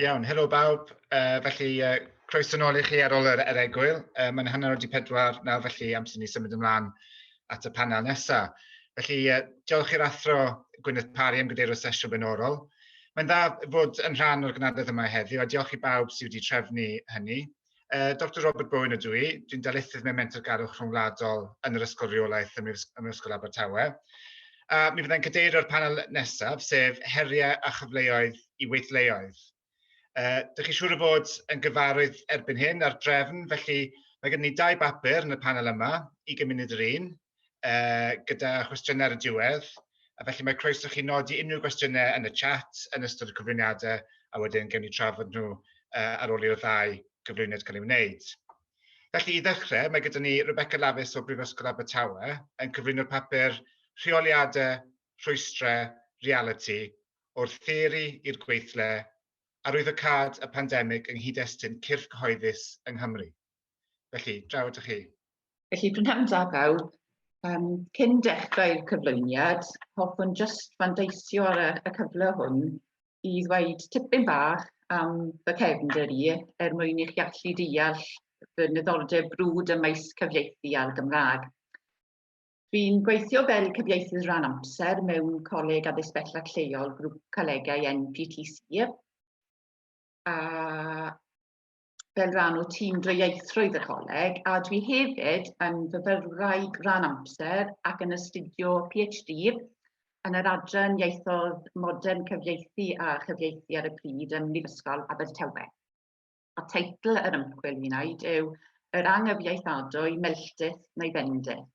Iawn, helo bawb. Felly, croeso nôl i chi ar ôl yr egwyl. Mae'n 3:30 nawr, felly amser ni symud ymlaen at y panel nesaf. Felly, diolch i'r Athro Gwyneth Parry am gadeirio sesiwn blaenorol. Mae'n dda fod yn rhan o'r gynhadledd yma heddiw, a diolch i bawb sydd wedi trefnu hynny. Dr Robert Bowen ydw i, dwi'n darlithydd mewn mentergarwch rhyngwladol yn yr Ysgol Reolaeth ym Mhrifysgol Abertawe. A mi fyddai'n cadeirio'r panel nesaf, sef heriau a chyfleoedd i weithleoedd. Dych chi siŵr o fod yn gyfarwydd erbyn hyn ar drefn, felly mae gennym ni dau bapur yn y panel yma, 20 munud yr un, gyda chwestiynau ar y diwedd, a felly mae croeso chi nodi unrhyw gwestiynau yn y chat yn ystod y cyflwyniadau, a wedyn gewn ni trafod nhw ar ôl i'r ddau gyflwyniad cael ei wneud. Felly i ddechrau, mae gyda ni Rebecca Lavis o Brifysgol Abertawe yn cyflwyno'r papur Rheoliadau, Rhwystrau, Realiti, o'r theori i'r gweithle, arwyddocâd y pandemig yng nghyd-destun cyrff cyhoeddus yng Nghymru. Felly, draw atoch chi. Felly, prynhawn da bawb. Cyn dechrau'r cyflwyniad, hoffwn jyst fanteisio ar y cyfle hwn i ddweud tipyn bach am fy cefndir i, er mwyn i chi allu deall fy niddordeb brwd ym maes cyfieithu a'r Gymraeg. Dwi'n gweithio fel cyfieithydd rhan amser mewn coleg addysg bellach lleol grŵp colegau NPTC, a fel rhan o tîm dwyieithrwydd y coleg, a dwi hefyd yn fyfyrwraig rhan amser ac yn astudio PhD yn yr adran ieithoedd modern cyfieithu a chyfieithu ar y pryd ym Mhrifysgol Abertawe. A teitl yr ymchwil mi wnaed yw Yr Angyfieithadwy Melltith neu Fendith,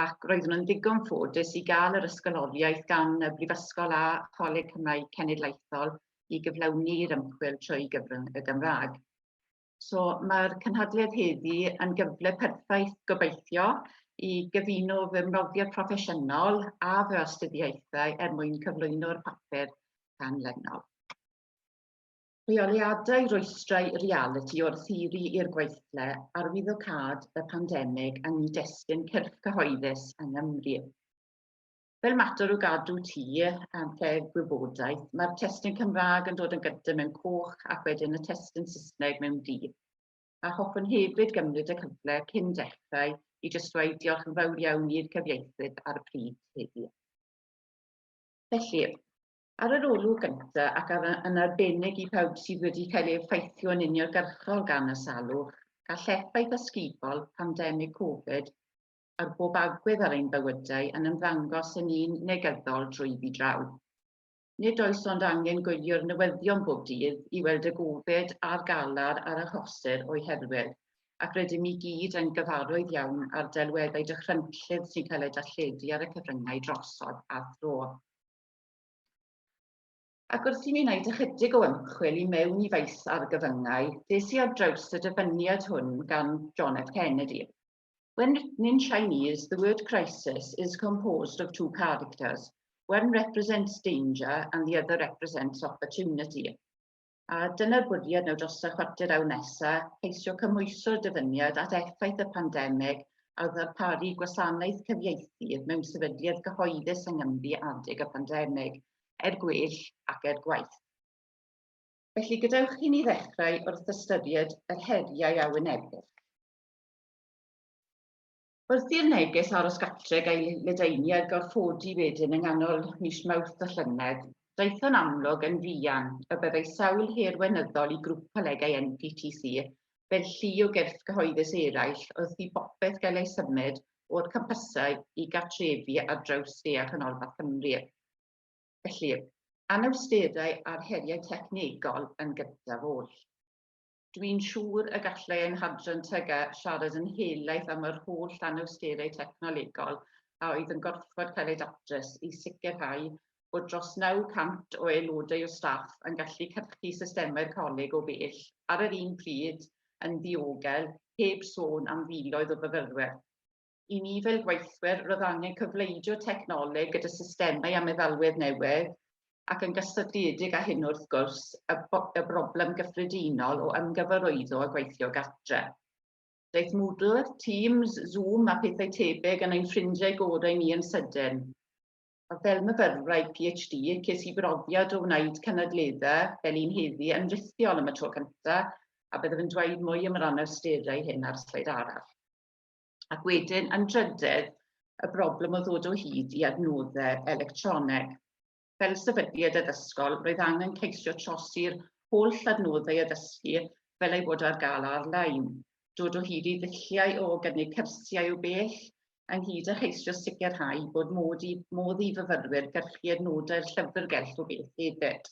ac roeddwn yn ddigon ffodus i gael yr ysgoloriaeth gan y Brifysgol a Choleg Cymraeg Cenedlaethol i gyflawni'r ymchwil trwy gyfrwng y Gymraeg. So mae'r cynhadledd heddi yn gyfle perffaith gobeithio i gyfuno fy mhrofiad proffesiynol a fy astudiaethau er mwyn cyflwyno'r papur canlynol. Rheoliadau rwystrau realiti o'r theori i'r gweithle, arwyddocâd y pandemig yng nghyd-destun cyrff cyhoeddus yng Nghymru. Fel mater o gadw tŷ am lle gwybodaeth, mae'r testun Cymraeg yn dod yn gyntaf mewn coch ac wedyn y testun Saesneg mewn du. A hoffwn hefyd gymryd y cyfle cyn dechrau i jyst dweud diolch yn fawr iawn i'r cyfieithydd ar y pryd heddiw. Felly, Ar yr olwg gyntaf, ac ar, yn arbennig i pawb sydd wedi cael ei effeithio yn uniongyrchol gan y salwch, gall effaith ysgubol pandemig Covid ar bob agwedd ar ein bywydau yn ymddangos yn un negyddol drwyddi draw. Nid oes ond angen gwylio'r newyddion bob dydd i weld y gofid a'r galar a'r achosir o'i herwydd, ac rydym i gyd yn gyfarwydd iawn â'r delweddau dychrynllyd sy'n cael eu darlledu ar y cyfryngau drosodd a thro. Ac wrth i mi wneud ychydig o ymchwil i mewn i faes argyfyngau, des i ar draws y dyfyniad hwn gan John F. Kennedy. When written in Chinese, the word crisis is composed of two characters. One represents danger and the other represents opportunity. A dyna'r bwriad nawr dros y chwarter awr nesaf, ceisio cymhwyso'r dyfyniad at effaith y pandemig ar ddarparu gwasanaeth cyfieithu mewn sefydliad gyhoeddus yng Nghymru adeg y pandemig, er gwell ac er gwaeth. Felly gadewch i ni ddechrau wrth ystyried yr heriau a wynebir. Wrth i'r neges aros gartre gael ei ledaenu a'i gorfodi wedyn yng nghanol mis Mawrth y llynedd, daeth yn amlwg yn fuan y byddai sawl her weinyddol i grŵp colegau NPTC fel llu o gyrff cyhoeddus eraill wrth i bopeth gael ei symud o'r campysau i gartrefi ar draws De a Chanolbarth Cymru. Felly, anawsterau a'r heriau technegol yn gyntaf oll. Dwi'n siŵr y gallai ein hadran TG siarad yn helaeth am yr holl anawsterau technolegol a oedd yn gorfod cael eu datrys i sicrhau bod dros 900 o aelodau o staff yn gallu cyrchu systemau'r coleg o bell ar yr un pryd yn ddiogel, heb sôn am filoedd o fyfyrwyr. I ni fel gweithwyr, roedd angen cyfleidio technoleg gyda systemau a meddalwedd newydd, ac yn gysylltiedig â hyn wrth gwrs, y, y broblem gyffredinol o ymgyfarwyddo a gweithio gartre. Daeth Moodle, Teams, Zoom a pethau tebyg yn ein ffrindiau gorau ni yn sydyn. A fel myfyrwraig PhD, ces i brofiad o wneud cynadleddau fel un heddi yn rithiol am y tro cyntaf, a byddaf yn dweud mwy am yr anawsterau hyn ar sleid arall. Ac wedyn, yn drydedd, y broblem o ddod o hyd i adnoddau electroneg. Fel sefydliad addysgol, roedd angen ceisio trosi'r holl adnoddau addysgu fel ei bod ar gael ar-lein, dod o hyd i ddulliau o gynnig cyrsiau o bell, ynghyd â cheisio sicrhau bod modd i, modd i fyfyrwyr gyrchu adnodau'r llyfrgell o bell hefyd.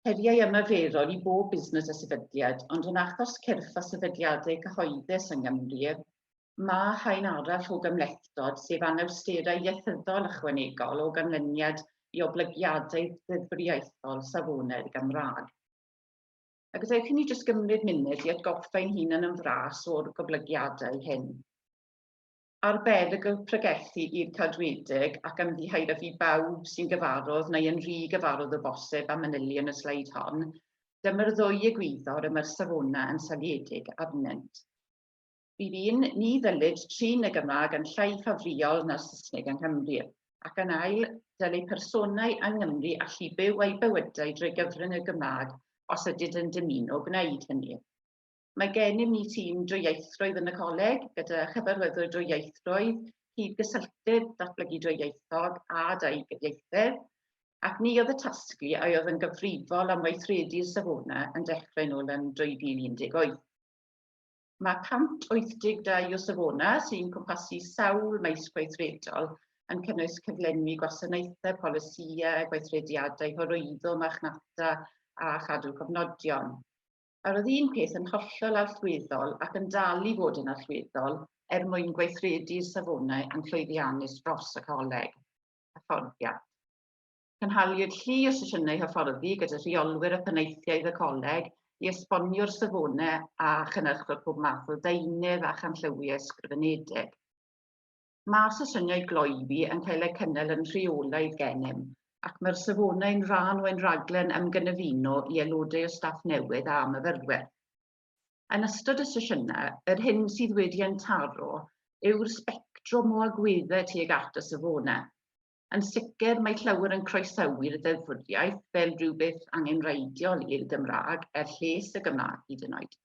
Heriau ymarferol i bob busnes a sefydliad, ond yn achos cyrff a sefydliadau cyhoeddus yng Nghymru, mae haen arall o gymhlethdod, sef anawsterau ieithyddol ychwanegol o ganlyniad i oblygiadau deddfwriaethol safonau'r Gymraeg. A gadewch i ni jyst gymryd munud i atgoffa ein hunain yn fras o'r goblygiadau hyn. Ar berygl pregethu i'r cadwedig ac ymddiheuraf i bawb sy'n gyfarwydd neu yn rhy gyfarwydd o bosib am manylion y sleid hon, dyma'r ddwy egwyddor y mae'r safonau yn seiliedig arnynt. Rhif un, ni ddylid trin y Gymraeg yn llai ffafriol na'r Saesneg yng Nghymru, ac yn ail, dylai personau yng Nghymru allu byw eu bywydau drwy gyfrwng y Gymraeg os ydynt yn dymuno gwneud hynny. Mae gennym ni tîm dwyieithrwydd yn y coleg, gyda chyfarwyddwr dwyieithrwydd, cyd-gysylltydd datblygu dwyieithog a dau gyfieithydd, ac ni oedd y tasglu a oedd yn gyfrifol am weithredu'r safonau yn dechrau nôl yn 2018. Mae 182 o safonau sy'n cwmpasu sawl maes gweithredol yn cynnwys cyflenwi gwasanaethau, polisïau, gweithrediadau hyrwyddo, marchnata a chadw cofnodion. A roedd un peth yn hollol allweddol ac yn dal i fod yn allweddol er mwyn gweithredu'r safonau yn llwyddiannus dros y coleg, hyfforddiant. Cynhaliwyd llu o sesiynau hyfforddi gyda rheolwyr a phenaethiaid y coleg i esbonio'r safonau a chynhyrchwyd pob math o ddeunydd a chanllawiau ysgrifenedig. Mae sesiynau gloywi yn cael eu cynnal yn rheolaidd gennym, ac mae'r safonau'n rhan o ein rhaglen ymgynefino i aelodau o staff newydd a myfyrwyr. Yn ystod y sesiynau, yr hyn sydd wedi ein taro yw'r sbectrwm o agweddau tuag at y safonau. Yn sicr, mae llawer yn croesawu'r ddeddfwriaeth fel rhywbeth angenrheidiol i'r Gymraeg, er lles y Gymraeg hyd yn oed.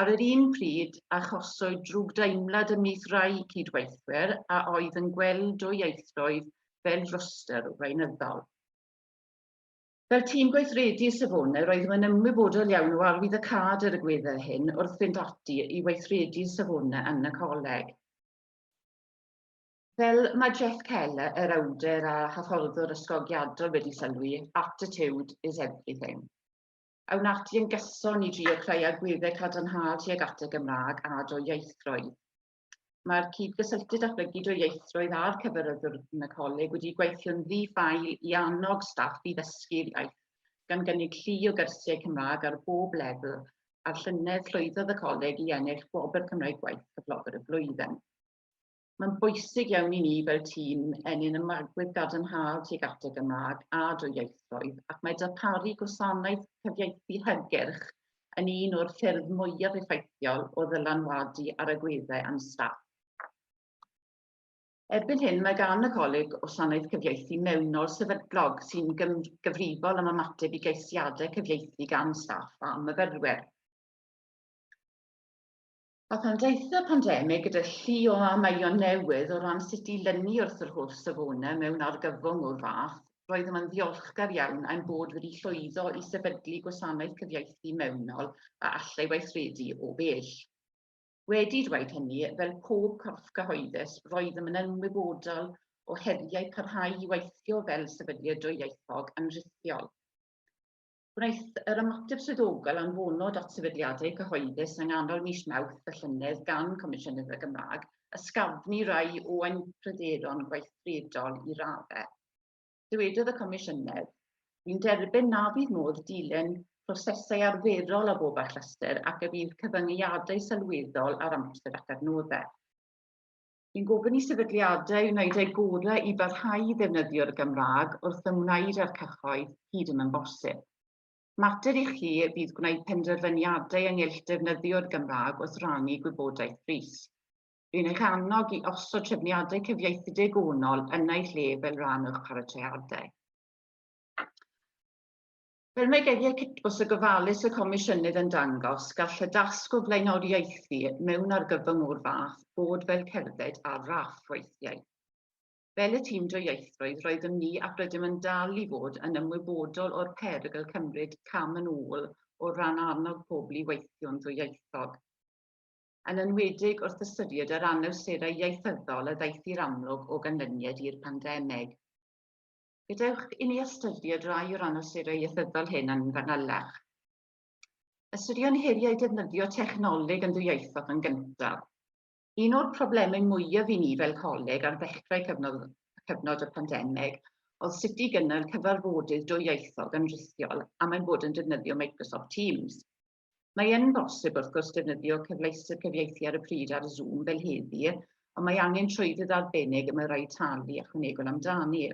Ar yr un pryd, achoswyd drwgdeimlad ymhlith rhai cydweithwyr a oedd yn gweld dwyieithrwydd fel rhwystr wreinyddol. Fel tîm gweithredu safonau, roeddem yn ymwybodol iawn o arwyddocâd yr agweddau hyn wrth fynd ati i weithredu safonau yn y coleg. Fel mae Jeff Keller, yr awdur a hyfforddwr ysgogiadol wedi sylwi, attitude is everything. Awn ati yn gyson i drio creu agweddau cadarnhaol tuag at y Gymraeg a dwyieithrwydd. Mae'r cyd-gysylltu datblygu dwyieithrwydd a'r cyfarwyddwr yn y coleg wedi gweithio'n ddi-ffael i annog staff i ddysgu'r iaith, gan gynnig llu o gyrsiau Cymraeg ar bob lefel, a'r llynedd llwyddodd y coleg i ennill Gwobr Cymraeg Gwaith Cyflogwr y Flwyddyn. Mae'n bwysig iawn i ni fel tîm ennyn ymagwedd gadarnhaol tuag at y Gymraeg a dwyieithrwydd, ac mae darparu gwasanaeth cyfieithu hygyrch yn un o'r ffyrdd mwyaf effeithiol o ddylanwadu ar agweddau a'n staff. Erbyn hyn, mae gan y Coleg wasanaeth cyfieithu mewnol sefydlog sy'n gyfrifol am ymateb i geisiadau cyfieithu gan staff a myfyrwyr. A phan daeth y pandemig gyda llu o amheuon newydd o ran sut i lynu wrth yr holl safonau mewn argyfwng o'r fath, roeddem yn ddiolchgar iawn ein bod wedi llwyddo i sefydlu gwasanaeth cyfieithu mewnol a allai weithredu o bell. Wedi dweud hynny, fel pob corff cyhoeddus, roeddem yn ymwybodol o heriau parhau i weithio fel sefydliad dwyieithog yn rhithiol. Gwnaeth yr ymateb swyddogol anfonod at sefydliadau cyhoeddus yng nghanol mis Mawrth y llynedd gan Comisiynydd y Gymraeg ysgafnu rai o ein pryderon gweithredol i raddau. Dywedodd y Comisiynydd, Dwi'n derbyn na fydd modd dilyn prosesau arferol ar bob achlysur ac y bydd cyfyngiadau sylweddol ar amser ac adnoddau. Fi'n gofyn i sefydliadau wneud eu gorau i barhau i ddefnyddio'r Gymraeg wrth ymwneud â'r cyhoedd hyd y mae'n bosib. Mater i chi fydd gwneud penderfyniadau ynghylch defnyddio'r Gymraeg wrth rannu gwybodaeth frys. Dwi'n eich annog i osod trefniadau cyfieithu digonol yn eu lle fel rhan o'ch paratoiadau. Fel mae geiriau cytbwys y gofalus y Comisiynydd yn dangos, gall y dasg o flaenoriaethu mewn argyfwng o'r fath fod fel cerdded ar raff weithiau. Fel y tîm dwyieithrwydd, roeddem ni ac rydym yn dal i fod yn ymwybodol o'r perygl cymryd cam yn ôl o ran annog pobl i weithio'n ddwyieithog. Yn enwedig wrth ystyried yr anawsterau ieithyddol a ddaeth i'r amlwg o ganlyniad i'r pandemig. Gadewch i ni ystyried rai o'r anawsterau ieithyddol hyn yn fanylach. Ystyriwn heriau defnyddio technoleg yn ddwyieithog yn gyntaf. Un o'r problemau mwyaf i ni fel coleg ar ddechrau cyfnod, cyfnod y pandemig oedd sut i gynnal cyfarfodydd dwyieithog yn rhithiol am ein bod yn defnyddio Microsoft Teams. Mae yn bosib wrth gwrs defnyddio cyfleuster cyfieithu ar y pryd ar Zoom fel heddi, ond mae angen trwydded arbennig y mae rhaid talu ychwanegol amdani.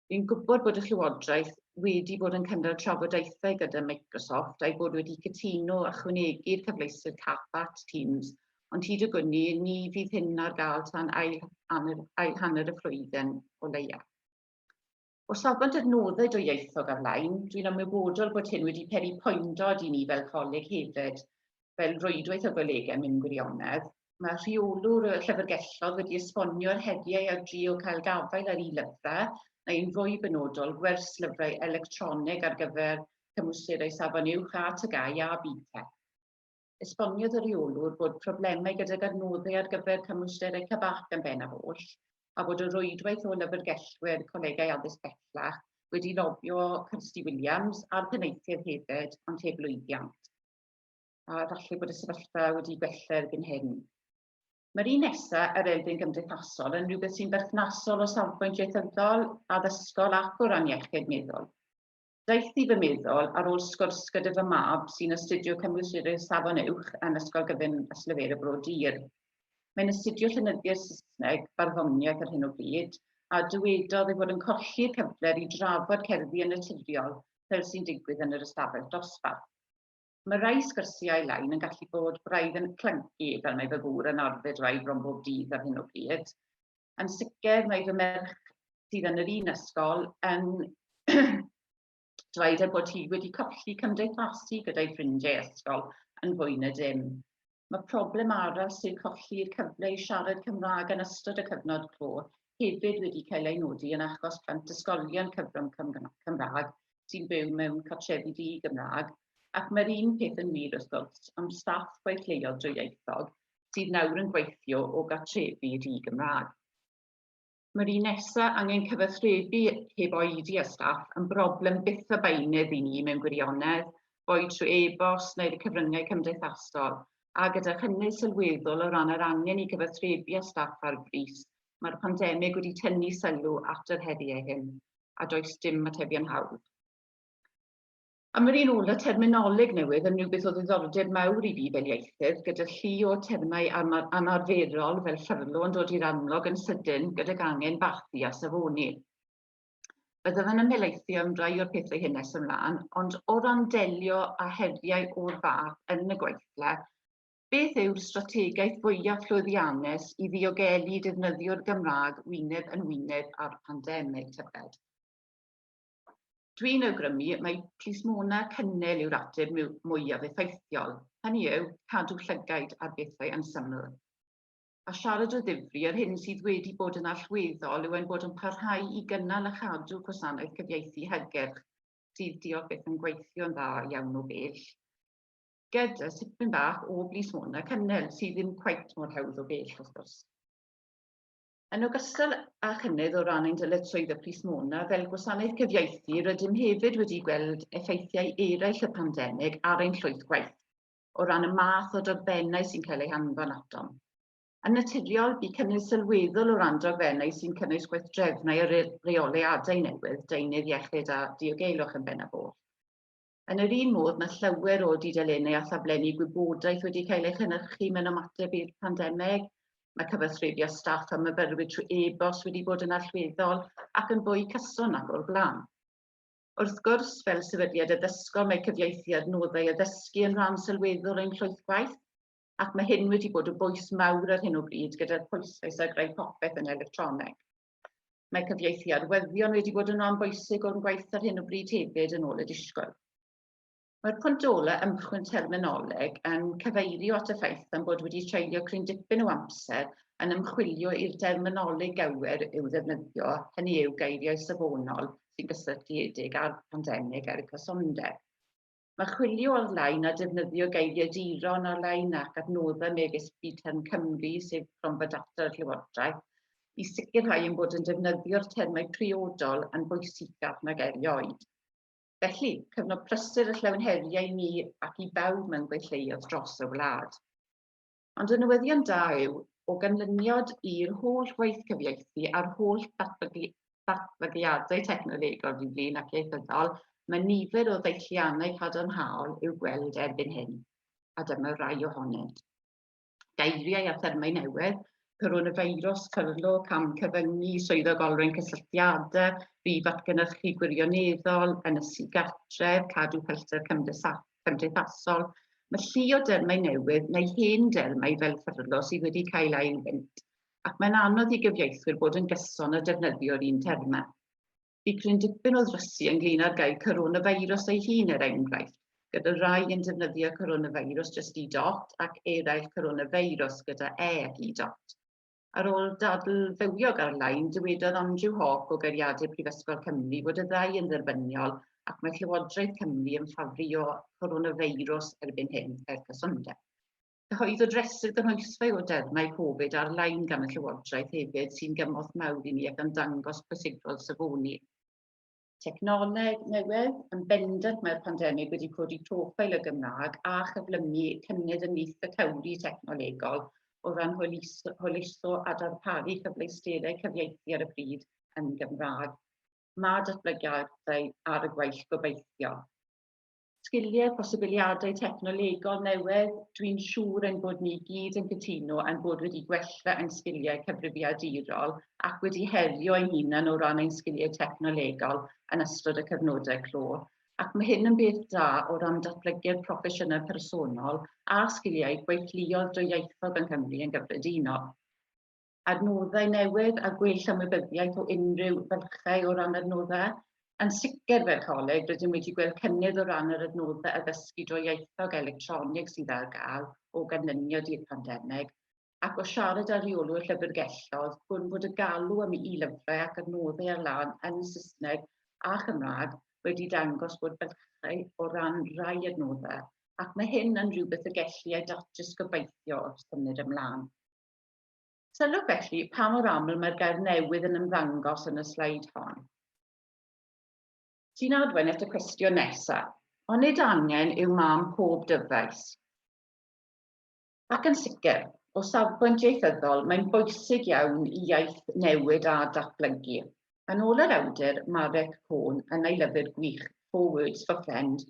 Fi'n gwybod bod y Llywodraeth wedi bod yn cynnal trafodaethau gyda Microsoft a'i bod wedi cytuno ychwanegu'r cyfleuster CAP at Teams, ond hyd y gwn i, ni fydd hyn ar gael tan ail hanner, ail hanner y flwyddyn o leia. O safbwynt adnoddau dwyieithog ar-lein, dwi'n ymwybodol bod hyn wedi peri poendod i ni fel coleg hefyd, fel rwydwaith o golegau mewn gwirionedd. Mae rheolwr y llyfrgellodd wedi esbonio'r heriau ar drio cael gafael ar e-lyfrau, neu'n fwy benodol, gwers lyfrau electronig ar gyfer cymwysterau Safon Uwch a TGAU a BTEC. Esboniodd y rheolwr bod problemau gydag adnoddau ar gyfer cymwysterau CBAC yn bennaf oll, a bod y rwydwaith o lyfrgellwyr colegau addysg bellach wedi lobio Kirsty Williams a'r penaethiaid hefyd, ond heb lwyddiant. A falle bod y sefyllfa wedi gwella erbyn hyn. Mae'r un nesaf, yr elfen gymdeithasol, yn rhywbeth sy'n berthnasol o safbwynt ieithyddol, addysgol ac o ran iechyd meddwl. Daeth i fy meddwl ar ôl sgwrs gyda fy mab sy'n astudio cymwysterau Safon Uwch yn Ysgol Gyfun Ystalyfera Bro Dur. Mae'n astudio llenyddiaeth Saesneg, barddoniaeth ar hyn o bryd, a dywedodd ei fod yn colli'r cyfle i drafod cerddi yn naturiol fel sy'n digwydd yn yr ystafell dosbarth. Mae rhai sgyrsiau lein yn gallu bod braidd yn clunky, fel mae fy gŵr yn arfer dweud bron bob dydd ar hyn o bryd. Yn sicr, mae fy merch sydd yn yr un ysgol yn dweud er bod hi wedi colli cymdeithasu gyda'i ffrindiau ysgol yn fwy na dim. Mae problem arall sy'n colli'r cyfle i siarad Cymraeg yn ystod y cyfnod clo hefyd wedi cael ei nodi yn achos plant ysgolion cyfrwng Cymraeg sy'n byw mewn cartrefi di-Gymraeg, ac mae'r un peth yn wir wrth gwrs am staff gweithleoedd dwyieithog sydd nawr yn gweithio o gartrefi di-Gymraeg. Mae'r un nesaf angen cyfathrebu heb oedi â staff yn broblem byth a beunydd i ni mewn gwirionedd, boed trwy e-bost neu'r cyfryngau cymdeithasol, a gyda chynnydd sylweddol o ran yr angen i gyfathrebu â staff ar frys, mae'r pandemig wedi tynnu sylw at yr heriau hyn, a does dim atebion hawdd. A mae'r un ola terminoleg newydd yn rhywbeth o ddiddordeb mawr i fi fel ieithydd, gyda llu o termau anarferol fel ffyrlo yn dod i'r amlwg yn sydyn gydag angen bathu a safoni. Byddaf yn ymhelaethu am rai o'r pethau hyn nes ymlaen, ond o ran delio â heriau o'r fath yn y gweithle, beth yw'r strategaeth fwyaf llwyddiannus i ddiogelu defnyddio'r Gymraeg wyneb yn wyneb â'r pandemig, tybed? Dwi'n awgrymu mai plismona cynnil yw'r ateb mwyaf effeithiol, hynny yw, cadw llygaid ar bethau yn syml. A siarad o ddifri, yr hyn sydd wedi bod yn allweddol yw ein bod yn parhau i gynnal a chadw gwasanaeth cyfieithu hygyrch, sydd diolch byth yn gweithio'n dda iawn o bell, gyda tipyn bach o blismona cynnil, sydd ddim cweit mor hawdd o bell, wrth gwrs. Yn ogystal â chynnydd o ran ein dyletswyddau plismona, fel gwasanaeth cyfieithu, rydym hefyd wedi gweld effeithiau eraill y pandemig ar ein llwyth gwaith, o ran y math o dogfennau sy'n cael eu hanfon atom. Yn naturiol, bu cynnydd sylweddol o ran dogfennau sy'n cynnwys gweithdrefnau a rheoliadau newydd, deunydd iechyd a diogelwch yn bennaf oll. Yn yr un modd, mae llawer o dudalennau a thaflenni gwybodaeth wedi cael eu chynhyrchu mewn ymateb i'r pandemig. Mae cyfathrebu â staff a myfyrwyr trwy e-bost wedi bod yn allweddol ac yn fwy cyson nag o'r blaen. Wrth gwrs, fel sefydliad addysgol, mae cyfieithu adnoddau addysgu yn rhan sylweddol ein llwyth gwaith. Ac mae hyn wedi bod o bwys mawr ar hyn o bryd gyda'r pwyslais ar greu popeth yn electronig. Mae cyfieithu arwyddion wedi bod yn rhan bwysig o'n gwaith ar hyn o bryd hefyd yn ôl y disgwyl. Mae'r pwynt ola ymchwil terminoleg yn cyfeirio at y ffaith ein bod wedi treulio cryn dipyn o amser yn ymchwilio i'r derminoleg gywir i'w ddefnyddio, hynny yw geiriau safonol sy'n gysylltiedig â'r pandemig er cysondeb. Mae chwilio ar-lein a defnyddio geiriaduron ar-lein ac adnoddau megis Byd Cymru, sef cronfa data'r Llywodraeth, i sicrhau ein bod yn defnyddio'r termau priodol yn bwysicach nag erioed. Felly, cyfnod prysur a llawn heriau i ni ac i bawb mewn gweithleoedd dros y wlad. Ond y newyddion da yw, o ganlyniad i'r holl waith cyfieithu a'r holl datblygiadau technolegol di-flin ac ieithyddol, mae nifer o ddeilliannau cadarnhaol i'w gweld erbyn hyn, a dyma rai ohonynt. Geiriau a thermau newydd, coronavirus, ffyrlo, cam cyfyngu, swyddog olrhain cysylltiadau, rhif atgynhyrchu gwirioneddol, ynysu gartref, cadw pellter cymdeithasol. Mae llu o dermau newydd neu hen dermau fel ffyrlo sydd wedi cael ail fynt, ac mae'n anodd i gyfieithwyr bod yn gyson a defnyddio'r un termau. Bu cryn dipyn o ddrysu ynglyn â'r gair coronavirus ei hun, er enghraifft, gyda rai yn defnyddio coronavirus jyst i dot ac eraill coronavirus gyda e ac i dot. Ar ôl dadl fywiog ar-lein, dywedodd Andrew Hawke o Geiriadur Prifysgol Cymru fod y ddau yn dderbyniol ac mae Llywodraeth Cymru yn ffafrio coronavirus erbyn hyn er cysondeb. Cyhoeddwyd rhestr gynhwysfawr o dermau Covid ar-lein gan y Llywodraeth hefyd, sy'n gymorth mawr i ni ac yn dangos pwysigrwydd safoni. Technoleg newydd, yn bendant mae'r pandemig wedi codi proffil y Gymraeg a chyflymu cynnydd ymhlith y cewri technolegol o ran hwyluso, hwyluso a darparu cyfleusterau cyfieithu ar y pryd yn Gymraeg. Mae datblygiadau ar y gweill gobeithio. Sgiliau, posibiliadau technolegol newydd, dwi'n siŵr ein bod ni gyd yn cytuno ein bod wedi gwella ein sgiliau cyfrifiadurol ac wedi herio ein hunain o ran ein sgiliau technolegol yn ystod y cyfnodau clo. Ac mae hyn yn beth da o ran datblygu'r proffesiynau personol a sgiliau gweithluoedd dwyieithog yng Nghymru yn gyffredinol. Adnoddau newydd a gwell ymwybyddiaeth o unrhyw fylchau o ran adnoddau. Yn sicr fel coleg, rydym wedi gweld cynnydd o ran yr adnoddau addysgu dwyieithog electronig sydd ar gael o ganlyniad i'r pandemig, ac o siarad â rheolwr llyfrgellodd, gwn fod y galw am e-lyfrau ac adnoddau ar lân yn Saesneg a Chymraeg wedi dangos bod bylchau o ran rhai adnoddau, ac mae hyn yn rhywbeth y gelli ei datrys gobeithio wrth symud ymlaen. Sylwch felly pa mor aml mae'r gair newydd yn ymddangos yn y sleid hon. Sy'n arwain at y cwestiwn nesaf. Onid angen yw mam pob dyfais? Ac yn sicr, o safbwynt ieithyddol, mae'n bwysig iawn i iaith newid a datblygu. Yn ôl yr awdur Marek Cohn yn ei lyfr gwych Four Words for Friend,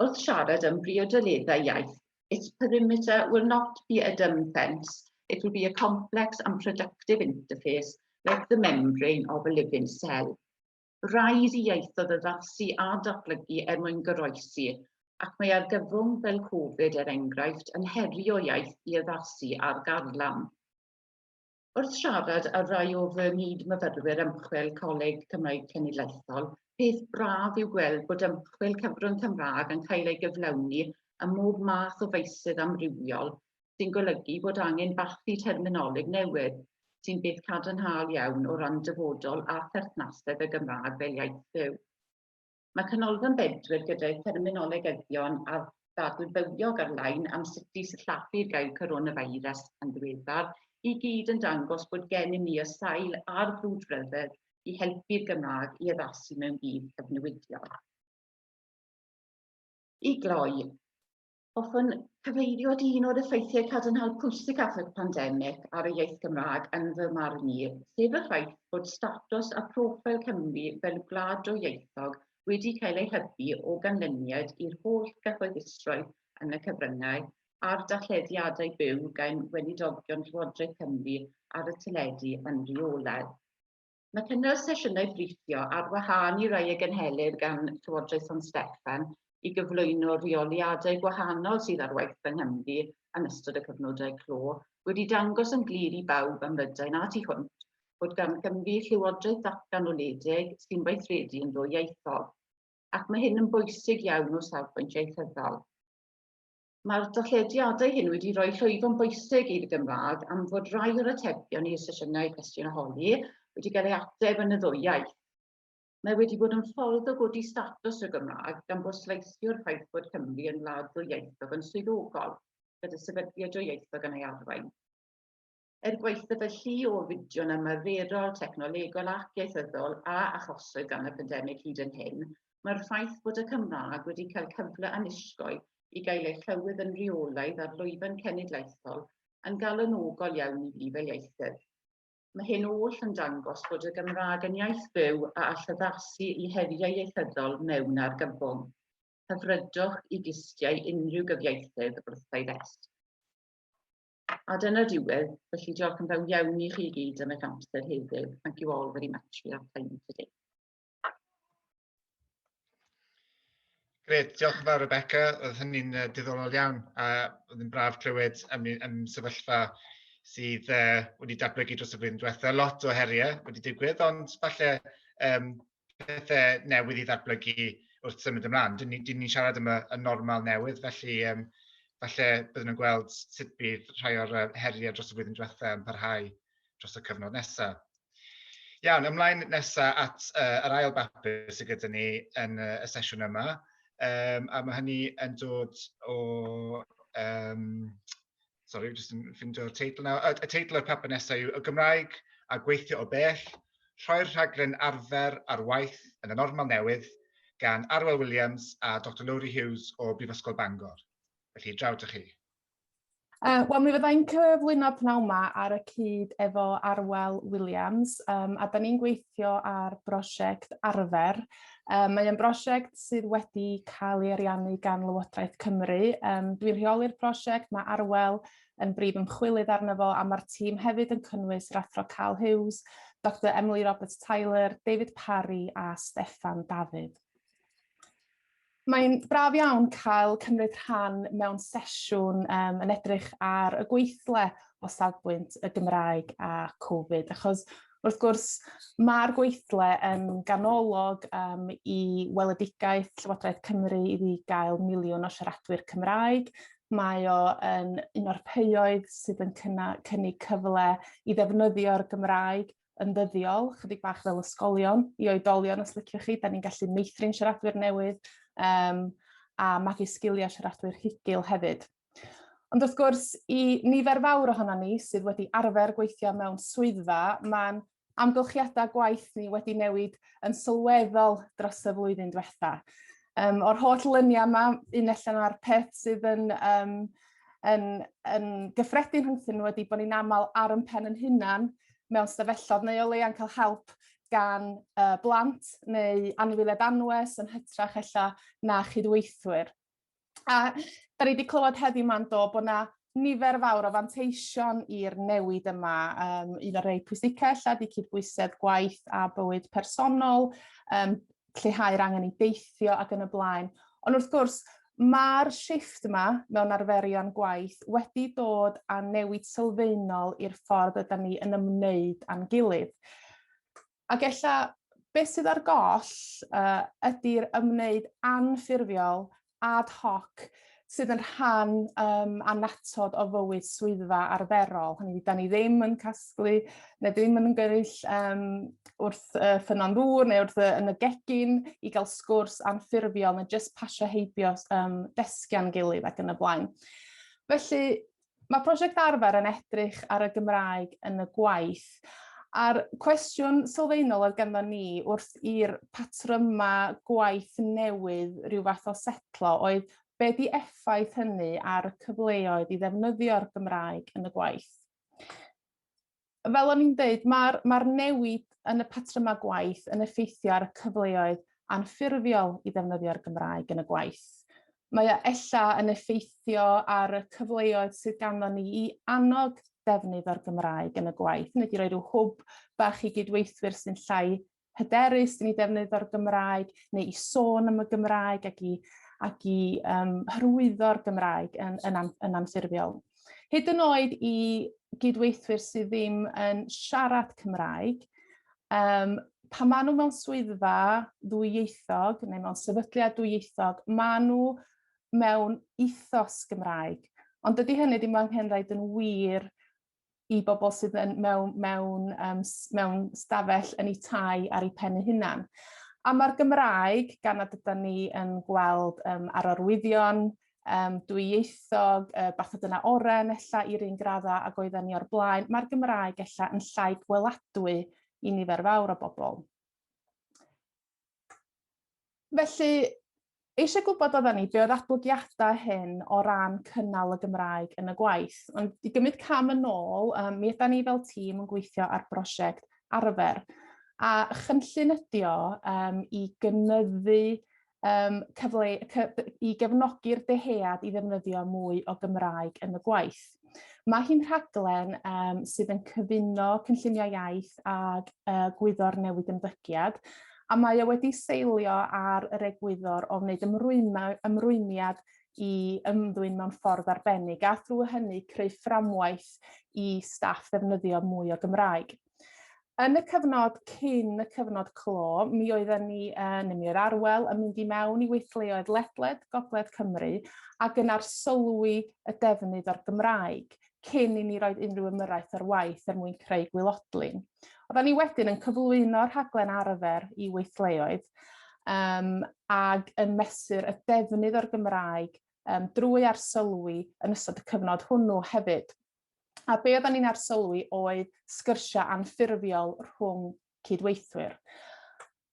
wrth siarad am briodoleddau iaith, its perimeter will not be a dumb fence, it will be a complex and productive interface like the membrane of a living cell. Rhaid i ieithoedd addasu a datblygu er mwyn goroesi, ac mae argyfwng fel Covid, er enghraifft, yn herio iaith i addasu ar garlam. Wrth siarad â rhai o fy nghyd-myfyrwyr ymchwil Coleg Cymraeg Cenedlaethol, peth braf yw gweld bod ymchwil cyfrwng Cymraeg yn cael ei gyflawni ym mhob math o feysydd amrywiol, sy'n golygu bod angen bathu terminoleg newydd, sy'n beth cadarnhaol iawn o ran dyfodol a pherthnasedd y Gymraeg fel iaith fyw. Mae Canolfan Bedwyr gyda'i therminolegyddion a'r ddadl fywiog ar-lein am sut i sillafu'r gair coronavirus yn ddiweddar, i gyd yn dangos bod gennym ni y sail a'r brwdfrydedd i helpu'r Gymraeg i addasu mewn byd cyfnewidiol. I gloi, hoffwn cyfeirio at un o'r effeithiau cadarnhaol pwysicaf y pandemig ar y iaith Gymraeg yn fy marn i, sef y ffaith bod statws a phroffil Cymru fel gwlad dwyieithog wedi cael ei hybu o ganlyniad i'r holl gyhoeddusrwydd yn y cyfryngau a'r darllediadau byw gan weinidogion Llywodraeth Cymru ar y teledu yn rheolaidd. Mae cynnal sesiynau briffio ar wahân i rai a gynhelir gan Llywodraeth San Steffan. i gyflwyno rheoliadau gwahanol sydd ar waith yng Nghymru yn ystod y cyfnodau clo wedi dangos yn glir i bawb ym Mhrydain a tu hwnt bod gan Gymru llywodraeth ddatganoledig sy'n weithredu yn ddwyieithog, ac mae hyn yn bwysig iawn o safbwynt ieithyddol. Mae'r darllediadau hyn wedi rhoi llwyfan bwysig i'r Gymraeg am fod rhai o'r atebion i'r sesiynau cwestiwn a holi wedi cael ei ateb yn y ddwy iaith. Mae wedi bod yn ffordd o godi statws y Gymraeg gan bwysleisio'r ffaith bod Cymru yn wlad ddwyieithog yn swyddogol, gyda sefydliad dwyieithog yn ei arwain. Er gwaethaf y llu o fideon ymarferol, technolegol ac ieithyddol a achoswyd gan y pandemig hyd yn hyn, mae'r ffaith bod y Cymraeg wedi cael cyfle annisgwyl i gael ei chlywed yn rheolaidd ar lwyfan cenedlaethol yn galonogol iawn i fi fel ieithydd. Mae hyn oll yn dangos bod y Gymraeg yn iaith byw a all addasu i heriau ieithyddol mewn argyfwng. Hyfrydwch i gistiau unrhyw gyfieithydd wrth ei ddesg. A dyna diwedd, felly diolch yn fawr iawn i chi gyd am eich amser heddiw. Thank you all very much for your time today. Grêt, diolch yn fawr Rebecca, oedd hynny'n diddorol iawn a oedd yn braf clywed am, am sefyllfa sydd wedi datblygu dros y flwyddyn diwethaf. Lot o heriau wedi digwydd, ond falle pethau newydd i ddatblygu wrth symud ymlaen. Dyn ni'n ni siarad am y, y normal newydd, felly falle byddwn yn gweld sut bydd rhai o'r heriau dros y flwyddyn diwethaf yn parhau dros y cyfnod nesaf. Iawn, ymlaen nesaf at yr ail bapur sydd gyda ni yn y sesiwn yma. A mae hynny yn dod o... Sorry, jyst yn ffeindio'r teitl nawr. Y teitl o'r papur nesaf yw Y Gymraeg a Gweithio o Bell, rhoi'r rhaglen arfer ar waith yn y normal newydd gan Arwel Williams a Dr Lowri Hughes o Brifysgol Bangor. Felly, draw 'da chi. Wel, mi fydda i'n cyflwyno pnawn 'ma ar y cyd efo Arwel Williams, a da ni'n gweithio ar brosiect Arfer. Mae o'n brosiect sydd wedi cael ei ariannu gan Lywodraeth Cymru. Dwi'n rheoli'r prosiect, mae Arwel yn brif ymchwilydd arno fo, a mae'r tîm hefyd yn cynnwys yr Athro Carl Hughes, Doctor Emily Roberts-Tyler, David Parry a Steffan Dafydd. Mae'n braf iawn cael cymryd rhan mewn sesiwn yn edrych ar y gweithle o safbwynt y Gymraeg a Covid, achos wrth gwrs mae'r gweithle yn ganolog i weledigaeth Llywodraeth Cymru iddi gael miliwn o siaradwyr Cymraeg. Mae o yn un o'r peuoedd sydd yn cynnig cyfle i ddefnyddio'r Gymraeg yn ddyddiol, chydig bach fel ysgolion i oedolion os liciwch chi, da ni'n gallu meithrin siaradwyr newydd a magu sgiliau siaradwyr rhugl hefyd. Ond wrth gwrs, i nifer fawr ohono ni sydd wedi arfer gweithio mewn swyddfa, mae'n amgylchiadau gwaith ni wedi newid yn sylweddol dros y flwyddyn diwetha. O'r holl luniau yma, un allan o'r peth sydd yn gyffredin rhyngthyn nhw ydy bod ni'n aml ar yn pen yn hunan mewn stafelloedd neu o leia'n cael help gan blant neu anifeiliaid anwes yn hytrach ella na chydweithwyr. A da ni wedi clywed heddiw ma'n do bod na nifer fawr o fanteision i'r newid yma. Un o'r rhai pwysica ella ydy cydbwysedd gwaith a bywyd personol, lleihau'r angen i deithio ac yn y blaen. Ond wrth gwrs, mae'r shifft yma mewn arferion gwaith wedi dod â newid sylfaenol i'r ffordd ydan ni yn ymwneud â'n gilydd. Ac ella beth sydd ar goll ydy'r ymwneud anffurfiol ad hoc sydd yn rhan annatod o fywyd swyddfa arferol. Hynny yw, da ni ddim yn casglu neu ddim yn ymgynnull wrth ffynnon ddŵr neu wrth y, yn y gegin i gael sgwrs anffurfiol neu jyst pasio heibio desgiau'n gilydd ac yn y blaen. Felly, mae prosiect Arfer yn edrych ar y Gymraeg yn y gwaith, a'r cwestiwn sylfaenol oedd ganddo ni wrth i'r patrymau gwaith newydd rhyw fath o setlo oedd be di effaith hynny ar y cyfleoedd i ddefnyddio'r Gymraeg yn y gwaith. Fel o'n i'n dweud, mae'r mae newid yn y patrymau gwaith yn effeithio ar y cyfleoedd anffurfiol i ddefnyddio'r Gymraeg yn y gwaith. Mae o ella yn effeithio ar y cyfleoedd sydd ganddo ni i annog defnydd o'r Gymraeg yn y gwaith, neu i roi rhyw hwb bach i gydweithwyr sy'n llai hyderus i ni defnydd o'r Gymraeg, neu i sôn am y Gymraeg ac i ac i hyrwyddo'r Gymraeg yn anffurfiol. Hyd yn oed i gydweithwyr sydd ddim yn siarad Cymraeg, pan maen nhw mewn swyddfa ddwyieithog neu mewn sefydliad dwyieithog, maen nhw mewn ethos Gymraeg. Ond dydy hynny ddim anghenraid yn wir i bobl sydd yn mewn stafell yn eu tai ar eu pen eu hunan. A mae'r Gymraeg, gan nad ydyn ni yn gweld ar arwyddion dwyieithog, bathodynnau oren ella i'r un graddau ag oedden ni o'r blaen, mae'r Gymraeg ella yn llai gweladwy i nifer fawr o bobl. Felly, eisiau gwybod oedden ni be oedd datblygiadau hyn o ran cynnal y Gymraeg yn y gwaith. Ond i gymryd cam yn ôl, mi ydan ni fel tîm yn gweithio ar brosiect Arfer. A chynllun ydi o i gynyddu cyfle, i gefnogi'r dyhead i ddefnyddio mwy o Gymraeg yn y gwaith. Mae hi'n rhaglen sydd yn cyfuno cynllunio iaith ag gwyddor newid ymddygiad, a mae o wedi seilio ar yr egwyddor o wneud ymrwymiad i ymddwyn mewn ffordd arbennig, a thrwy hynny creu fframwaith i staff ddefnyddio mwy o Gymraeg. Yn y cyfnod cyn y cyfnod clo, mi oedden ni, neu mi oedd Arwel yn mynd i mewn i weithleoedd ledled Gogledd Cymru ac yn arsylwi y defnydd o'r Gymraeg cyn i ni roed unrhyw ymyrraeth ar waith er mwyn creu gwylodlin. Oedden ni wedyn yn cyflwyno'r rhaglen Arfer i weithleoedd ac yn mesur y defnydd o'r Gymraeg drwy arsylwi yn ystod y cyfnod hwnnw hefyd. A be oedden ni'n arsylwi oedd sgyrsiau anffurfiol rhwng cydweithwyr.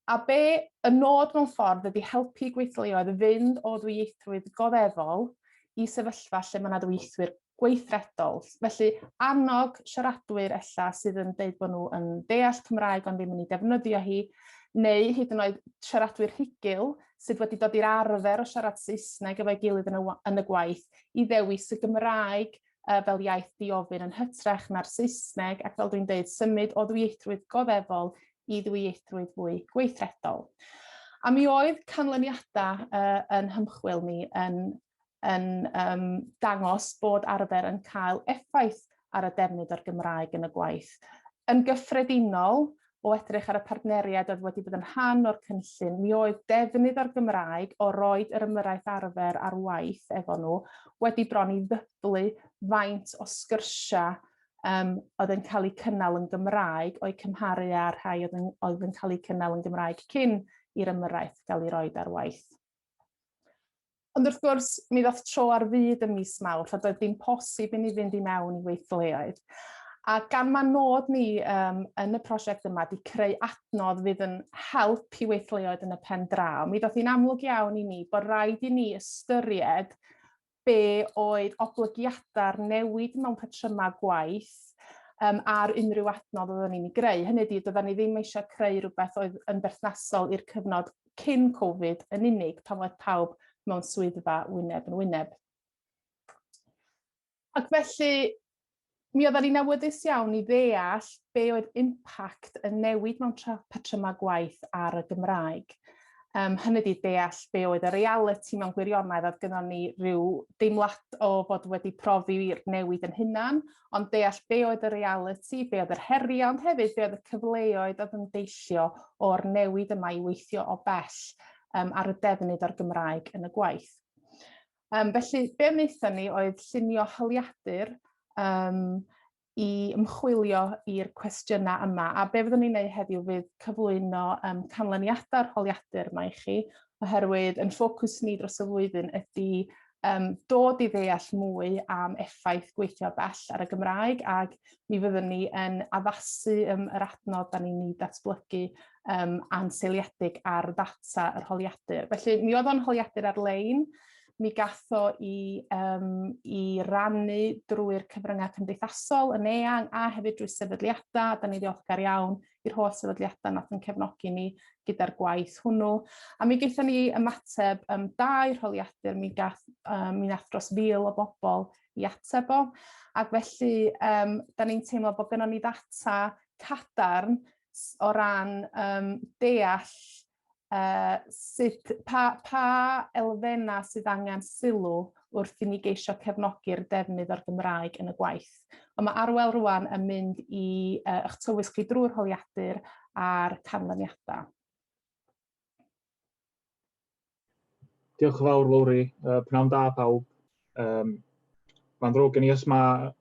A be y nod mewn ffordd ydy helpu gweithleoedd fynd o ddwyieithrwydd goddefol i sefyllfa lle mae yna ddwyieithwyr gweithredol. Felly annog siaradwyr ella sydd yn deud bod nhw yn deall Cymraeg ond ddim yn ei defnyddio hi, neu hyd yn oed siaradwyr rhugl sydd wedi dod i'r arfer o siarad Saesneg efo'i gilydd yn y gwaith i ddewis y Gymraeg fel iaith diofyn yn hytrach na'r Saesneg, ac fel dwi'n deud, symud o ddwyieithrwydd goddefol i ddwyieithrwydd fwy gweithredol. A mi oedd canlyniadau yn hymchwil ni yn dangos bod Arfer yn cael effaith ar y defnydd o'r Gymraeg yn y gwaith. Yn gyffredinol, o edrych ar y partneriaid oedd wedi bod yn rhan o'r cynllun, mi oedd defnydd o'r Gymraeg o roed yr ymyrraeth Arfer ar waith efo nhw wedi bron i ddyblu faint o sgyrsiau oedd yn cael eu cynnal yn Gymraeg o'u cymharu â'r rhai oedd yn cael eu cynnal yn Gymraeg cyn i'r ymyrraeth gael ei roed ar waith. Ond wrth gwrs, mi ddoth tro ar fyd ym mis Mawrth a doedd ddim posib i ni fynd i mewn i weithleoedd. A gan ma nod ni yn y prosiect yma di creu adnodd fydd yn help i weithleoedd yn y pen draw, mi ddoth hi'n amlwg iawn i ni bod rhaid i ni ystyried be oedd oblygiadau'r newid mewn patrymau gwaith ar unrhyw adnodd oedden ni'n ei greu. Hynny ydy, doedden ni ddim eisiau creu rhywbeth oedd yn berthnasol i'r cyfnod cyn Covid yn unig, pan oedd pawb mewn swyddfa wyneb yn wyneb. Ac felly, mi oedden ni'n awyddus iawn i ddeall be oedd impact y newid mewn patrymau gwaith ar y Gymraeg. Hynny ydi deall be oedd y realiti mewn gwirionedd, oedd gynnon ni ryw deimlad o fod wedi profi'r newid yn hunan, ond deall be oedd y realiti, be oedd yr heriau, ond hefyd be oedd y cyfleoedd oedd yn deillio o'r newid yma i weithio o bell ar y defnydd o'r Gymraeg yn y gwaith. Felly, be wnaethon ni oedd llunio holiadur i ymchwilio i'r cwestiynau yma. A be fyddwn ni'n neud heddiw fydd cyflwyno canlyniadau'r holiadur yma i chi, oherwydd yn ffocws ni dros y flwyddyn ydy dod i ddeall mwy am effaith gweithio bell ar y Gymraeg, ac mi fyddwn ni yn addasu yr adnodd da ni'n ei datblygu anseiliedig ar ddata yr holiadur. Felly mi oedd o'n holiadur ar-lein, mi gath o i rannu drwy'r cyfryngau cymdeithasol yn eang a hefyd drwy sefydliadau. Da ni'n ddiolchgar iawn i'r holl sefydliadau nath yn cefnogi ni gyda'r gwaith hwnnw. A mi gaethon ni ymateb da i'r holiadur, mi nath dros 1,000 o bobl i ateb o. Ac felly da ni'n teimlo bod gynnon ni ddata cadarn o ran deall Sut, pa elfennau sydd angen sylw wrth i ni geisio cefnogi'r defnydd o'r Gymraeg yn y gwaith. Ond mae Arwel rwan yn mynd i eich tywys chi drwy'r holiadur a'r canlyniadau. Diolch yn fawr, Lowri. Pnawn da pawb. Mae'n ddrwg gen i os mae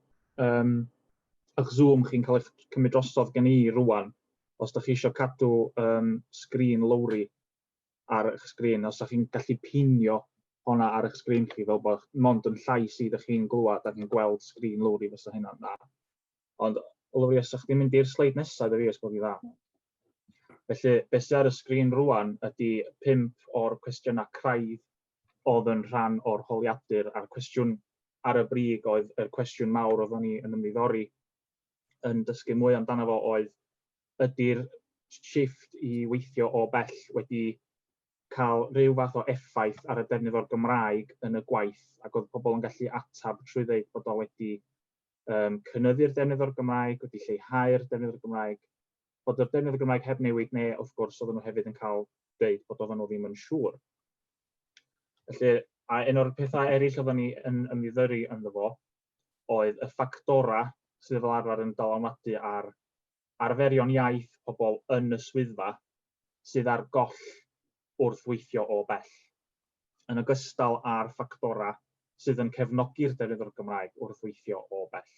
eich Zoom chi'n cael eich cymryd drosodd gen i rwan. Os da chi eisiau cadw sgrin Lowri ar eich sgrin, os da chi'n gallu pinio hwnna ar eich sgrin chi fel bod mond yn llais i da chi'n glywed ac yn gweld sgrin Lowri, fysa hynna'n dda. Ond Lowri, os ydych chi'n mynd i'r sleid nesaf, iddo fi, os gwelwch chi dda. Felly, beth sydd ar y sgrin rwan ydy 5 o'r cwestiynau craidd oedd yn rhan o'r holiadur, a'r cwestiwn ar y brig oedd yr cwestiwn mawr oeddwn ni yn ymddiddori yn dysgu mwy amdano fo oedd ydy'r shift i weithio o bell wedi cael rhyw fath o effaith ar y defnydd o'r Gymraeg yn y gwaith, ac oedd pobl yn gallu ateb trwy ddeud bod o wedi cynyddu'r defnydd o'r Gymraeg, wedi lleihau'r defnydd o'r Gymraeg, bod yr defnydd o'r Gymraeg heb newid, neu wrth gwrs oedden nhw hefyd yn cael deud bod oedden nhw ddim yn siŵr. Felly, a un o'r pethau eraill oedden ni yn ymddiddyru ynddo fo oedd y ffactorau sydd fel arfer yn dylanwadu ar arferion iaith pobl yn y swyddfa sydd ar goll wrth weithio o bell, yn ogystal â'r ffactorau sydd yn cefnogi'r defnydd o'r Gymraeg wrth weithio o bell.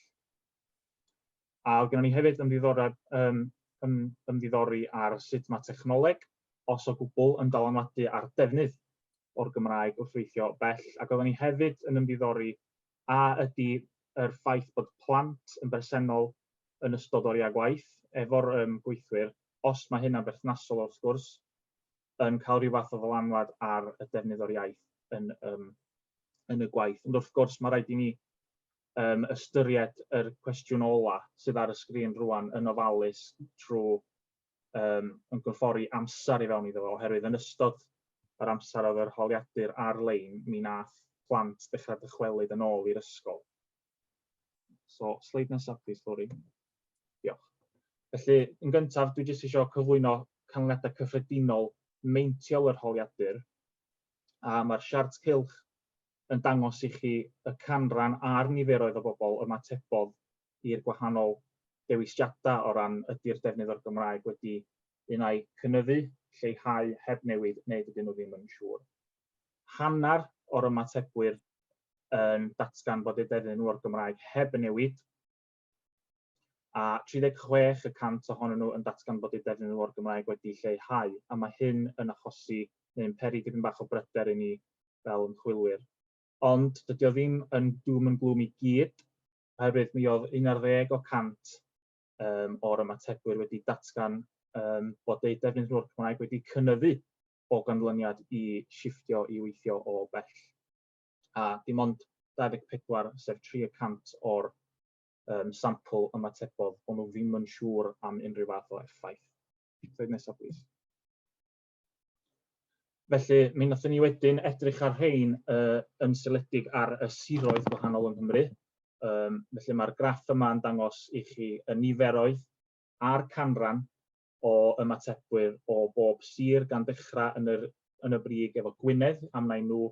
A oedd gennym ni hefyd ymddiddoreb, ym, ymddiddori ar sut mae technoleg, os o gwbl, yn dylanwadu ar defnydd o'r Gymraeg wrth weithio o bell, ac oedden ni hefyd yn ymddiddori a ydy yr ffaith bod plant yn bresennol yn ystod oriau gwaith efo'r gweithwyr, os mae hynna'n berthnasol wrth gwrs, yn cael rhyw fath o ddylanwad ar y defnydd o'r iaith yn y gwaith. Ond wrth gwrs, mae rhaid i ni ystyried yr cwestiwn ola sydd ar y sgrin rwan yn ofalus trwy ymgorffori amser i fewn iddo fo, oherwydd yn ystod yr amser oedd yr holiadur ar-lein, mi nath plant ddechrau dychwelyd yn ôl i'r ysgol. So, sleid nesaf, please, Lowri. Diolch. Felly, yn gyntaf, dwi jyst eisiau cyflwyno canlyniadau cyffredinol meintiol yr holiadur, a mae'r siart cylch yn dangos i chi y canran a'r niferoedd o bobl ymatebodd i'r gwahanol dewisiadau o ran ydy'r defnydd o'r Gymraeg wedi un ai cynyddu, lleihau, heb newid, neu dydyn nhw ddim yn siŵr. Hanner o'r ymatebwyr yn datgan bod eu defnydd nhw o'r Gymraeg heb newid, a 36 y cant ohonyn nhw yn datgan bod eu defnydd nhw o'r Gymraeg wedi lleihau, a mae hyn yn achosi neu'n peri dipyn bach o bryder i ni fel ymchwilwyr. Ond dydy o ddim yn doom and gloom i gyd, oherwydd mi oedd 11 o cant o'r ymatebwyr wedi datgan bod eu defnydd nhw o'r Cymraeg wedi cynyddu o ganlyniad i shifftio i weithio o bell. A dim ond 24, sef 3 y cant o'r sampl ymatebodd bod nhw ddim yn siŵr am unrhyw fath o effaith. Sleid nesaf, plîs. Felly, mi wnaethon ni wedyn edrych ar rhain yn seiliedig ar y siroedd gwahanol yng Nghymru. Felly mae'r graff yma yn dangos i chi y niferoedd a'r canran o ymatebwyr o bob sir, gan ddechrau yn y brig efo Gwynedd, am mai nhw,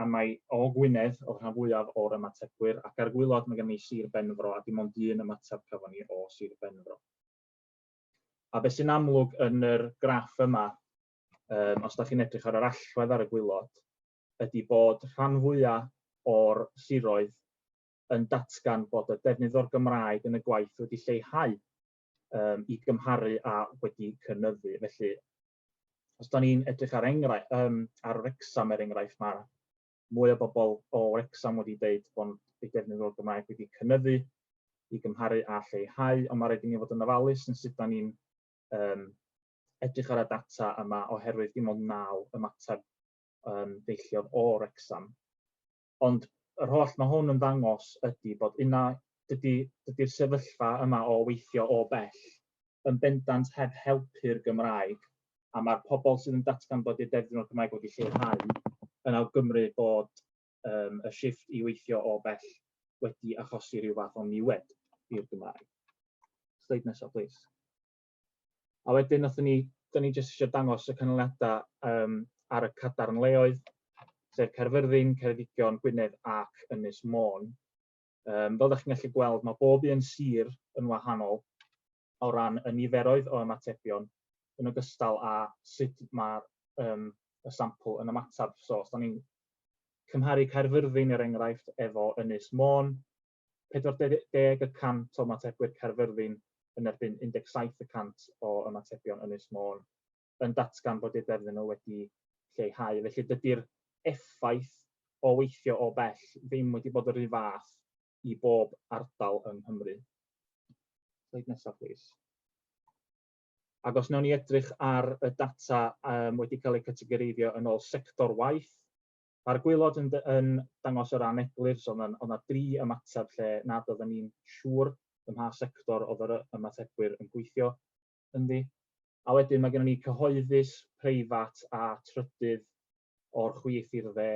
am mai o Gwynedd oedd rhan fwyaf o'r ymatebwyr, ac ar y gwaelod mae gennym ni Sir Benfro, a dim ond un ymateb cafon ni o Sir Benfro. A beth sy'n amlwg yn yr graff yma, os da chi'n edrych ar yr allwedd ar y gwaelod, ydy bod rhan fwyaf o'r siroedd yn datgan bod y defnydd o'r Gymraeg yn y gwaith wedi lleihau i gymharu â wedi cynyddu. Felly, os da ni'n edrych ar, enghraifft, ar Wrecsam er enghraifft, mae mwy o bobl o Wrecsam wedi deud bod eu defnydd o'r Gymraeg wedi cynyddu i gymharu â lleihau, ond mae rhaid i ni fod yn ofalus yn sut da ni'n edrych ar y data yma, oherwydd dim ond 9 ymateb deilliodd o Wrecsam. Ond yr holl mae hwn yn ddangos ydy bod una, dydy'r sefyllfa yma o weithio o bell yn bendant heb helpu'r Gymraeg, a mae'r pobl sydd yn datgan bod eu defnydd o'r Gymraeg wedi lleihau yn awgrymu bod y shifft i weithio o bell wedi achosi rhyw fath o niwed i'r Gymraeg. Sleid nesaf, please. A wedyn, nathon ni da ni jyst eisiau dangos y canlyniadau ar y cadarnleoedd, sef Caerfyrddin, Ceredigion, Gwynedd ac Ynys Môn. Fel ydych chi'n gallu gweld, mae bob un sir yn wahanol o ran y niferoedd o ymatebion yn ogystal â sut mae'r y sampl yn ymateb. So, os da ni'n cymharu Caerfyrddin, er enghraifft, efo Ynys Môn, 40% o ymatebwyr Caerfyrddin yn erbyn 17% o ymatebion Ynys Môn yn datgan bod eu defnydd nhw wedi lleihau. Felly dydy'r effaith o weithio o bell ddim wedi bod yr un fath i bob ardal yng Nghymru. Sleid nesaf, please. Ac os wnawn ni edrych ar y data wedi cael eu categoreiddio yn ôl sector waith, mae'r gwaelod yn dangos yr aneglur, so oedd yna dri ymateb lle nad oedden ni'n siŵr ym mha sector oedd yr ymatebwyr yn gweithio ynddi. A wedyn mae gennym ni cyhoeddus, preifat a trydydd o'r chwith i'r dde.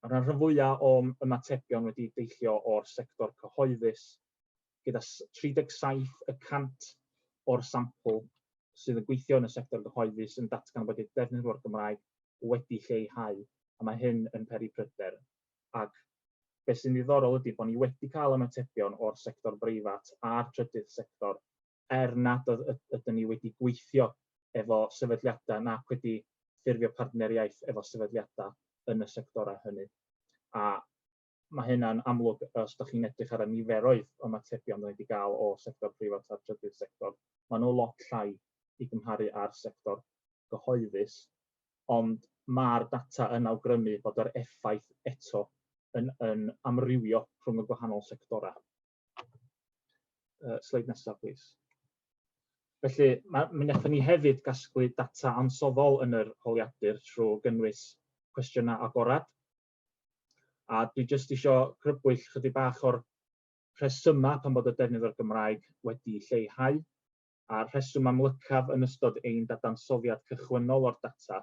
Mae'r rhan fwyaf o ymatebion wedi deillio o'r sector cyhoeddus, gyda 37% o'r sampl sydd yn gweithio yn y sector gyhoeddus yn datgan bod eu defnydd o'r Gymraeg wedi lleihau, a mae hyn yn peri pryder. Ac beth sy'n ddiddorol ydy bod ni wedi cael ymatebion o'r sector breifat a'r trydydd sector, er nad ydyn ni wedi gweithio efo sefydliadau nac wedi ffurfio partneriaeth efo sefydliadau yn y sectorau hynny. A mae hynna'n amlwg os ydych chi'n edrych ar y niferoedd o ymatebion da ni wedi gael o sector preifat a'r trydydd sector. Maen nhw lot llai i gymharu â'r sector gyhoeddus, ond mae'r data yn awgrymu bod yr effaith eto yn amrywio rhwng y gwahanol sectorau. Sleid nesaf, please. Felly, mi wnaethon ni hefyd gasglu data ansoddol yn yr holiadur trwy gynnwys cwestiynau agorad. A dwi jyst eisiau crybwyll chydig bach o'r rhesymau pan bod y defnydd o'r Gymraeg wedi lleihau. A'r rheswm amlycaf yn ystod ein dadansoddiad cychwynnol o'r data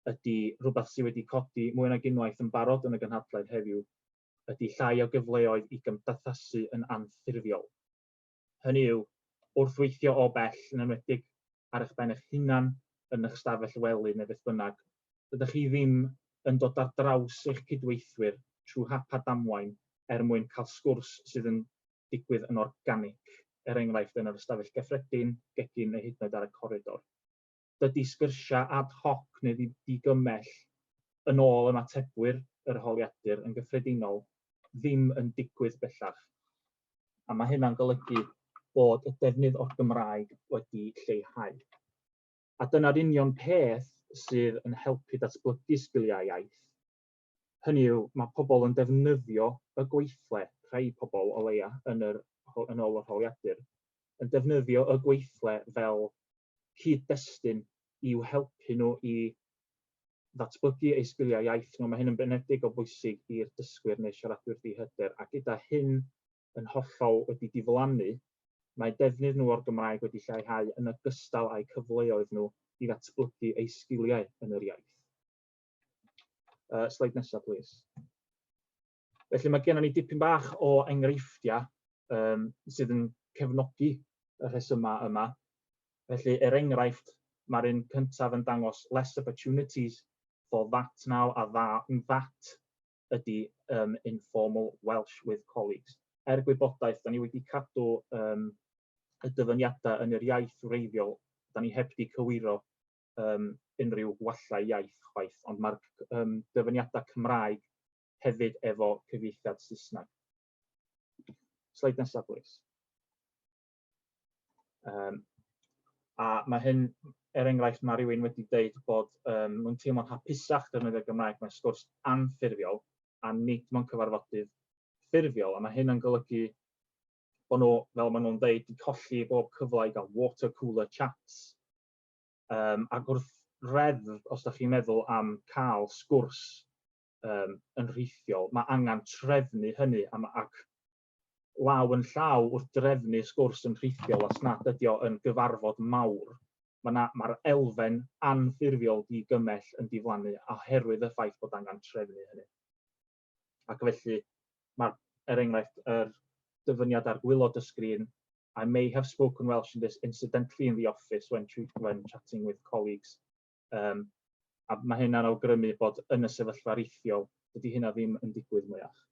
ydy rhywbeth sydd wedi codi mwy nag unwaith yn barod yn y gynhadledd heddiw, ydy llai o gyfleoedd i gymdeithasu yn anffurfiol. Hynny yw, wrth weithio o bell, yn enwedig ar eich ben eich hunan yn eich stafell wely neu beth bynnag, dydych chi ddim yn dod ar draws eich cydweithwyr trwy hap a damwain er mwyn cael sgwrs sydd yn digwydd yn organig, er enghraifft yn yr ystafell gyffredin, gegin neu hyd yn oed ar y coridor. Dydy sgyrsiau ad hoc neu digymell yn ôl ymatebwyr yr holiadur yn gyffredinol ddim yn digwydd bellach. A mae hynna'n golygu bod y defnydd o'r Gymraeg wedi lleihau. A dyna'r union peth sydd yn helpu datblygu sgiliau iaith. Hynny yw, mae pobl yn defnyddio y gweithle, rhai pobl o leia yn ôl yr holiadur, yn defnyddio y gweithle fel cyd-destun i'w helpu nhw i ddatblygu eu sgiliau iaith nhw. Mae hyn yn benedig o bwysig i'r dysgwyr neu siaradwyr dihyder, a gyda hyn yn hollol wedi diflannu, mae defnydd nhw o'r Gymraeg wedi lleihau yn ogystal â'u cyfleoedd nhw i ddatblygu eu sgiliau yn yr iaith. Sleid nesaf, please. Felly mae gennym ni dipyn bach o enghreifftiau sydd yn cefnogi y rhesymau yma. Felly, er enghraifft, mae'r un cyntaf yn dangos less opportunities for that now, a that ydy informal Welsh with colleagues. Er gwybodaeth, da ni wedi cadw y dyfyniadau yn yr iaith wreiddiol, da ni heb di cywiro unrhyw wallau iaith chwaith, ond mae'r dyfyniadau Cymraeg hefyd efo cyfieithiad Saesneg. Sleid nesaf, please. A mae hyn, er enghraifft, mae rhywun wedi dweud bod nhw'n teimlo'n hapusach defnyddio'r Gymraeg mewn sgwrs anffurfiol a nid mewn cyfarfodydd ffurfiol. A mae hyn yn golygu bod nhw, fel maen nhw'n dweud, wedi colli bob cyfle i gael water cooler chats. Ac wrth reddf, os ydych chi'n meddwl am cael sgwrs yn rhithiol, mae angen trefnu hynny ac law yn llaw wrth drefnu sgwrs yn rhithiol, os nad ydy o yn gyfarfod mawr, mae'r elfen anffurfiol digymell yn diflannu oherwydd y ffaith bod angen trefnu hynny. Ac felly, mae'r, er enghraifft, yr dyfyniad ar gwaelod y sgrin I may have spoken Welsh in this incidentally in the office when chatting with colleagues." A mae hynna'n awgrymu bod yn y sefyllfa rithiol, dydy hynna ddim yn digwydd mwyach.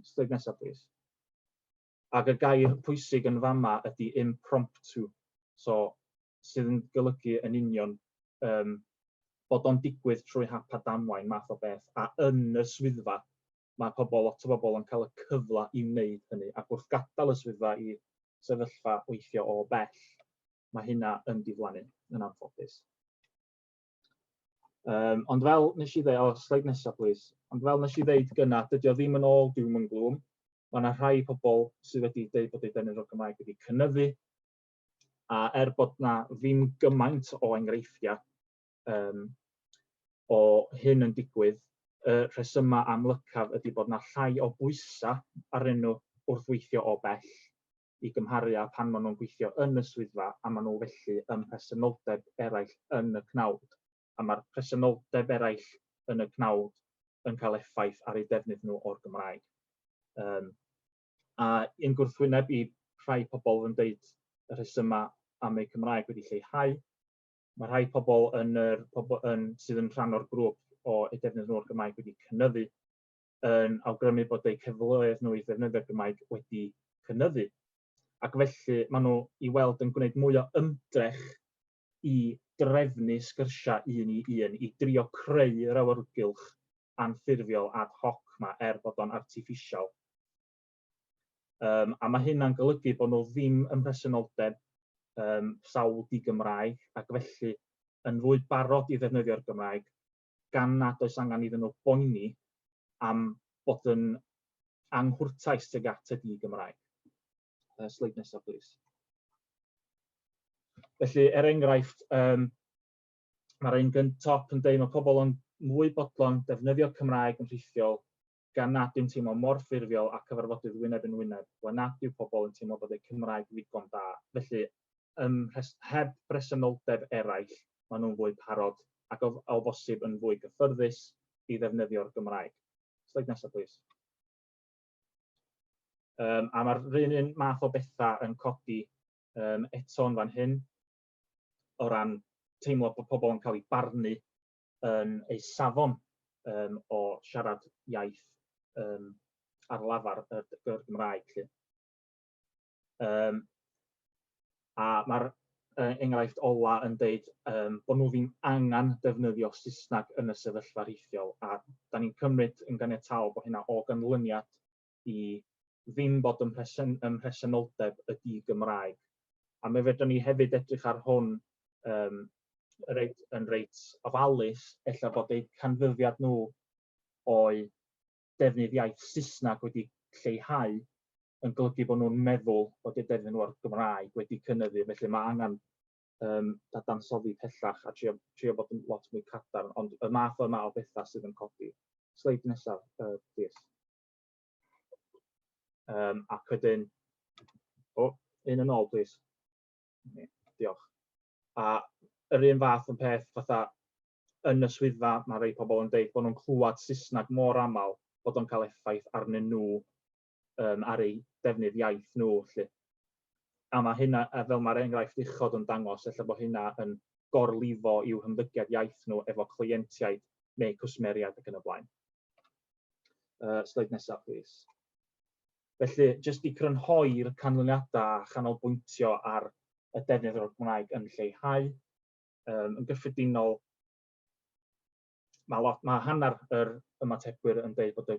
Sleid nesaf, please. Ac y gair pwysig yn fama ydy "impromptu", so sydd yn golygu yn union bod o'n digwydd trwy hap a damwain math o beth, a yn y swyddfa mae pobl, lot o bobl yn cael y cyfle i wneud hynny, ac wrth gadael y swyddfa i sefyllfa weithio o bell, mae hynna yn diflannu yn anffodus. Ond fel nes i ddeud, o, sleid nesaf, please. Ond fel nes i ddeud gynna, dydy o ddim yn ôl doom and gloom. Mae yna rhai pobl sydd wedi dweud bod eu defnydd o'r Gymraeg wedi cynyddu, a er bod na ddim gymaint o enghreifftiau o hyn yn digwydd, y rhesymau amlycaf ydy bod na llai o bwysau arnyn nhw wrth weithio o bell i gymharu â pan maen nhw'n gweithio yn y swyddfa, a maen nhw felly ym mhresenoldeb eraill yn y cnawd. A mae'r presenoldeb eraill yn y cnawd yn cael effaith ar eu defnydd nhw o'r Gymraeg. A un gwrthwyneb i rhai pobl yn deud y rhesymau am eu Cymraeg wedi lleihau, mae rhai pobl yn yr, pobl yn, sydd yn rhan o'r grŵp o eu defnydd nhw o'r Gymraeg wedi cynyddu, yn awgrymu bod eu cyfleoedd nhw i ddefnyddio'r Gymraeg wedi cynyddu. Ac felly maen nhw i weld yn gwneud mwy o ymdrech i drefnu sgyrsiau un i un, i drio creu yr awyrgylch anffurfiol ad hoc ma, er bod o'n artiffisial. A mae hynna'n golygu bod nhw ddim ym mhresenoldeb sawl di-Gymraeg, ac felly yn fwy barod i ddefnyddio'r Gymraeg, gan nad oes angen iddyn nhw boeni am bod yn anghwrtais tuag at y di-Gymraeg. Sleid nesaf, please. Felly, er enghraifft, mae'r un gyn top yn deud mae pobl yn mwy bodlon defnyddio Cymraeg yn rhithiol gan nad yw'n teimlo mor ffurfiol a cyfarfodydd wyneb yn wyneb, ble nad yw pobl yn teimlo bod eu Cymraeg ddigon da. Felly, heb bresenoldeb eraill, maen nhw'n fwy parod ac o bosib yn fwy gyffyrddus i ddefnyddio'r Gymraeg. Sleid nesaf, please. A mae'r un math o bethau yn codi eto yn fan hyn, o ran teimlo bod pobl yn cael eu barnu yn eu safon o siarad iaith ar lafar y Gymraeg, 'lly. A mae'r enghraifft ola yn deud bod nhw ddim angen defnyddio Saesneg yn y sefyllfa rhithiol, a da ni'n cymryd yn ganiataol bod hynna o ganlyniad i ddim bod ym mhresenoldeb y di-Gymraeg. A mi fedrwn ni hefyd edrych ar hwn yn reit ofalus, ella bod eu canfyddiad nhw o'u defnydd iaith Saesneg wedi lleihau yn golygu bod nhw'n meddwl bod eu defnydd nhw o'r Gymraeg wedi cynyddu, felly mae angen dadansoddi pellach a trio bod yn lot mwy cadarn, ond y math yma o bethau sydd yn codi. Sleid nesaf, please. Ac wedyn, o, un yn ôl, please. Diolch. A yr un fath yn peth fatha yn y swyddfa, mae rhai pobl yn deud bod nhw'n clywed Saesneg mor aml bod o'n cael effaith arnyn nhw ar eu defnydd iaith nhw, 'lly. A mae hynna, a fel mae'r enghraifft uchod yn dangos, ella bod hynna yn gorlifo i'w hymddygiad iaith nhw efo cleientiaid neu cwsmeriaid ac yn y blaen. Sleid nesaf, please. Felly, jyst i crynhoi'r canlyniadau a chanolbwyntio ar y defnydd o'r Gymraeg yn lleihau, yn gyffredinol, mae hanner yr ymatebwyr yn dweud bod y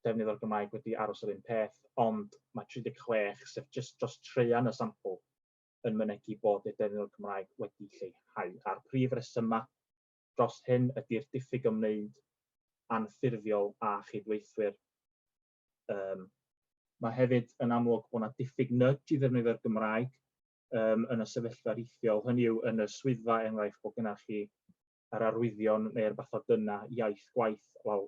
defnydd o'r Gymraeg wedi aros yr un peth, ond mae 36, sef jyst dros traean y sampl, yn mynegi bod y defnydd o'r Gymraeg wedi lleihau. A'r prif resymau dros hyn ydy'r diffyg ymwneud anffurfiol â chydweithwyr. Mae hefyd yn amlwg bod yna diffyg nudge i ddefnyddio'r Gymraeg yn y sefyllfa rhithiol. Hynny yw, yn y swyddfa, enghraifft, bod gennych chi yr arwyddion neu'r bathodyna iaith gwaith. Wel,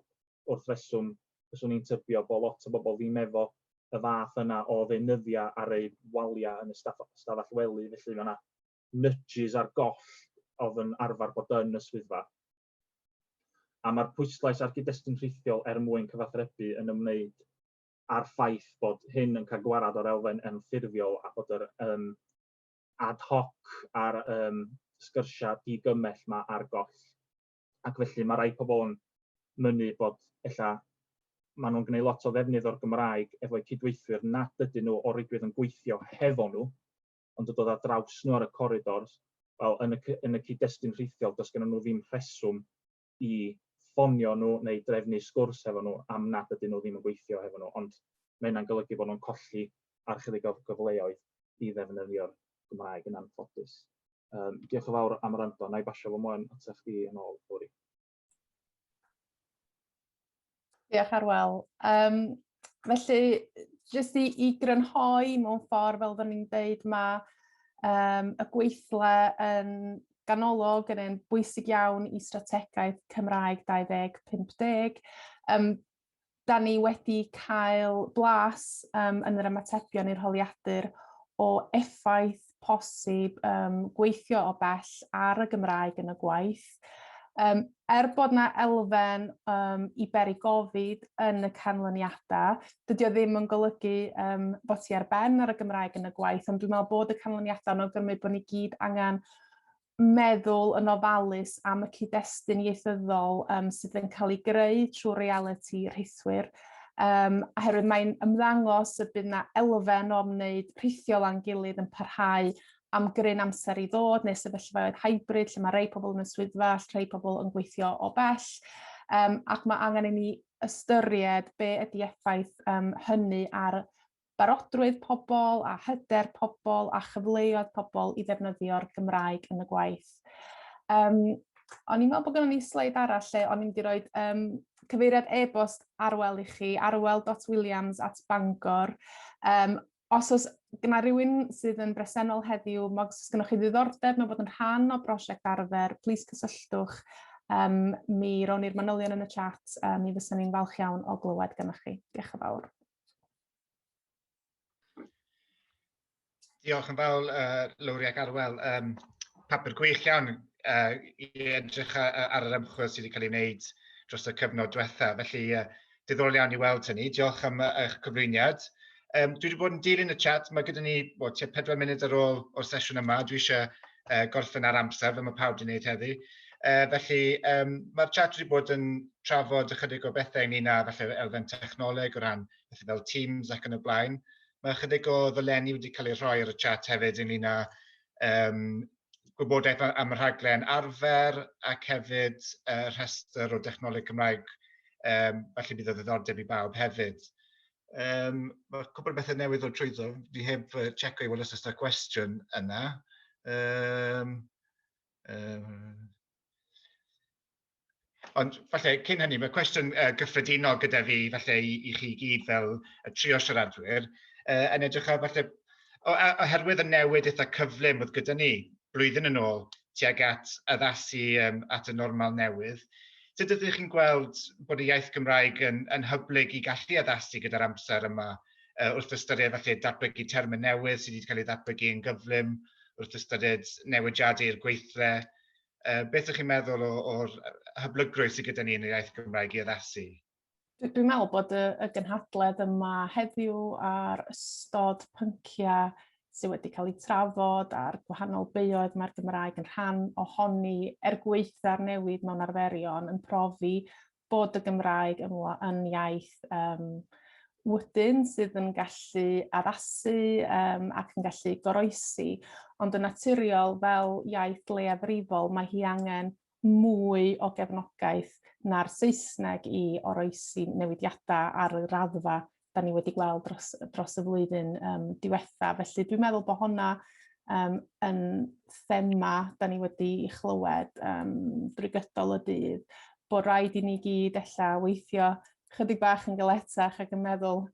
wrth reswm, fyswn i'n tybio bod lot o bobl ddim efo y fath yna o ddeunyddiau ar eu waliau yn y stafell wely, felly mae yna nudges ar goll oedd yn arfer bod yn y swyddfa. A mae'r pwyslais ar gyd-destun rhithiol er mwyn cyfathrebu yn ymwneud a'r ffaith bod hyn yn cael gwarad o'r elfen anffurfiol a bod yr um, ad hoc a'r um, sgyrsiau digymell ma ar goll. Ac felly mae rai pobl yn mynnu bod ella maen nhw'n gwneud lot o ddefnydd o'r Gymraeg efo'u cydweithwyr nad ydyn nhw o reidrwydd yn gweithio hefo nhw, ond yn dod ar draws nhw ar y corridors, wel, yn y, yn y cyd-destun rhithiol, does gen nhw ddim rheswm i ffonio nhw neu drefnu sgwrs hefo nhw am nad ydyn nhw ddim yn gweithio hefo nhw, ond mae hynna'n golygu bod nhw'n colli ar chydig o gyfleoedd i ddefnyddio'r Gymraeg yn anffodus. Um, diolch yn fawr am wrando. Na i basio fo mlaen atach chdi yn ôl, Lowri. Diolch Arwel. Um, felly, jyst i, i grynhoi mewn ffordd, fel oedden ni'n deud, mae um, y gweithle yn ganolog yn un bwysig iawn i strategaeth Cymraeg 2050. Um, da ni wedi cael blas um, yn yr ymatebion i'r holiadur o effaith posib um, gweithio o bell ar y Gymraeg yn y gwaith. Um, er bod yna elfen um, i beri gofid yn y canlyniadau, dydy o ddim yn golygu um, bod ti ar ben ar y Gymraeg yn y gwaith, ond dwi'n meddwl bod y canlyniadau yn awgrymu bod ni gyd angen meddwl yn ofalus am y cyd-destun ieithyddol um, sydd yn cael ei greu trwy realiti rhithwir. Um, oherwydd mae'n ymddangos y bydd yna elfen o ymwneud rhithiol â'n gilydd yn parhau am gryn amser i ddod, neu sefyllfaoedd hybrid lle mae rhai pobl yn y swyddfa, rhai pobl yn gweithio o bell. Um, ac mae angen i ni ystyried be ydy effaith um, hynny ar barodrwydd pobl a hyder pobl a chyfleoedd pobl i ddefnyddio'r Gymraeg yn y gwaith. Um, o'n i'n meddwl bod gennym ni sleid arall lle o'n i'n mynd i roi um, cyfeiriad e-bost Arwel i chi, arwel.williams at Bangor. Um, os oes gyda rhywun sydd yn bresennol heddiw, os oes gennych chi ddiddordeb mewn bod yn rhan o brosiect arfer, plis cysylltwch. Um, mi rown ni'r manylion yn y chat, um, mi fyswn ni'n falch iawn o glywed gennych chi. Diolch yn fawr. Diolch yn fawr, uh, Lowri ac Arwel. Um, papur gwych iawn uh, i edrych ar yr ymchwil sydd wedi cael ei wneud dros y cyfnod diwetha. Felly, uh, diddorol iawn i weld hynny. Diolch am eich cyflwyniad. Um, dwi wedi bod yn dilyn y chat. Mae gyda ni well, tua 4 munud ar ôl o'r sesiwn yma. Dwi eisiau uh, gorffen ar amser, fel mae pawb wedi gwneud heddi. Uh, felly, um, mae'r chat wedi bod yn trafod ychydig o bethau ynglyn â falle elfen technoleg o ran bethau fel Teams ac yn y blaen. Mae ychydig o ddolenni wedi cael eu rhoi ar y chat hefyd ynglyn â um, gwybodaeth am y rhaglen arfer ac hefyd uh, rhestr o dechnoleg Cymraeg, um, falle bydd o ddiddordeb i bawb hefyd. Um, mae cwbl o bethau newydd o trwyddo, fi heb uh, checo i weld os oes yna cwestiwn yna. Um, um, Ond falle cyn hynny, mae cwestiwn uh, gyffredinol gyda fi falle i, i chi gyd fel y trio siaradwyr, uh, yn edrych ar falle, oherwydd y newid eitha cyflym oedd gyda ni blwyddyn yn ôl tuag at addasu um, at y normal newydd, sut ydych chi'n gweld bod y iaith Gymraeg yn, yn hyblyg i gallu addasu gyda'r amser yma uh, wrth ystyried falle datblygu termau newydd sydd wedi cael ei ddatblygu yn gyflym, wrth ystyried newidiadau i'r gweithle, Uh, beth ydych chi'n meddwl o'r hyblygrwydd sydd gyda ni yn yr iaith Gymraeg i addasu? Dwi'n meddwl bod y, y gynhadledd yma heddiw a'r ystod pynciau sydd wedi cael eu trafod a'r gwahanol beioedd mae'r Gymraeg yn rhan ohoni er gweitha'r newid mewn arferion yn profi bod y Gymraeg yn, yn iaith um, wydyn sydd yn gallu addasu um, ac yn gallu goroesi, ond yn naturiol fel iaith leiafrifol mae hi angen mwy o gefnogaeth na'r Saesneg i oroesi newidiadau ar y raddfa da ni wedi gweld dros, dros y flwyddyn um, diwetha. Felly dwi'n meddwl bod hwnna um, yn thema da ni wedi chlywed um, drwy gydol y dydd, bod rhaid i ni gyd ella weithio chydig bach yn galetach ac yn meddwl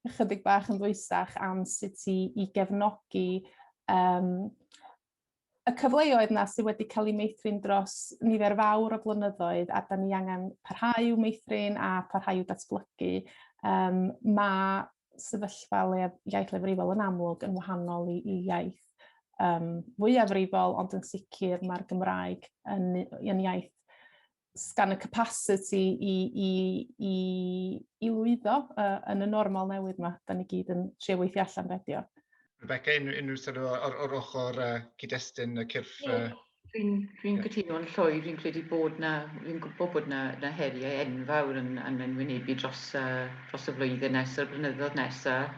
ychydig bach yn ddwysach am sut i, i gefnogi um, y cyfleoedd 'na sydd wedi cael eu meithrin dros nifer fawr o blynyddoedd a da ni angen parhau i'w meithrin a parhau i'w datblygu. Um, mae sefyllfa leiaf, iaith leifrifol yn amlwg yn wahanol i, i iaith um, fwyafrifol, ond yn sicr mae'r Gymraeg yn, yn iaith sgan y capacity i, i, i, i lwyddo. llwyddo yn y normal newydd yma, da ni gyd yn trio weithio allan be 'di o. Rebecca, unrhyw sylw o'r ochr cyd-destun y cyrff? Dwi'n dwi cytuno'n llwyr, fi'n credu bod na, fi'n gwybod bod na, na heriau enfawr yn wynebu dros y flwyddyn nesaf, y blynyddoedd nesaf.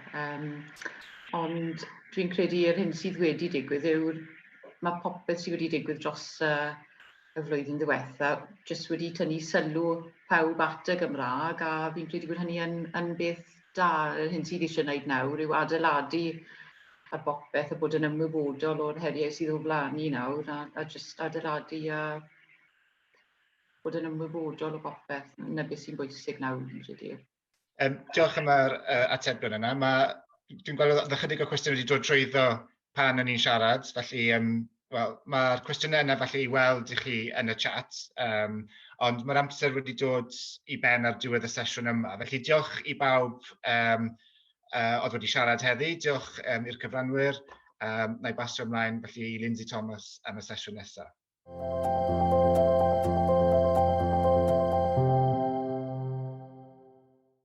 Ond dwi'n credu yr hyn sydd wedi digwydd yw'r, mae popeth sydd wedi digwydd dros y flwyddyn ddiwetha jyst wedi tynnu sylw pawb at y Gymraeg, a fi'n credu bod hynny yn beth da. Yr hyn sydd eisiau gwneud nawr yw adeiladu ar bopeth a bod yn ymwybodol o'r heriau sydd o flaen ni nawr a jyst adeiladu a bod yn ymwybodol o bopeth. 'Na beth sy'n bwysig nawr, fi'n credu. Diolch am yr atebion yna. Dwi'n gweld oedd ychydig o cwestiwn wedi dod trwyddo pan o'n i'n siarad, felly wel, mae'r cwestiynau yna falle i weld i chi yn y chat, ond mae'r amser wedi dod i ben ar diwedd y sesiwn yma. Felly diolch i bawb oedd wedi siarad heddi, diolch i'r cyfranwyr. Na i basio ymlaen felly i Lindsay Thomas am y sesiwn nesaf.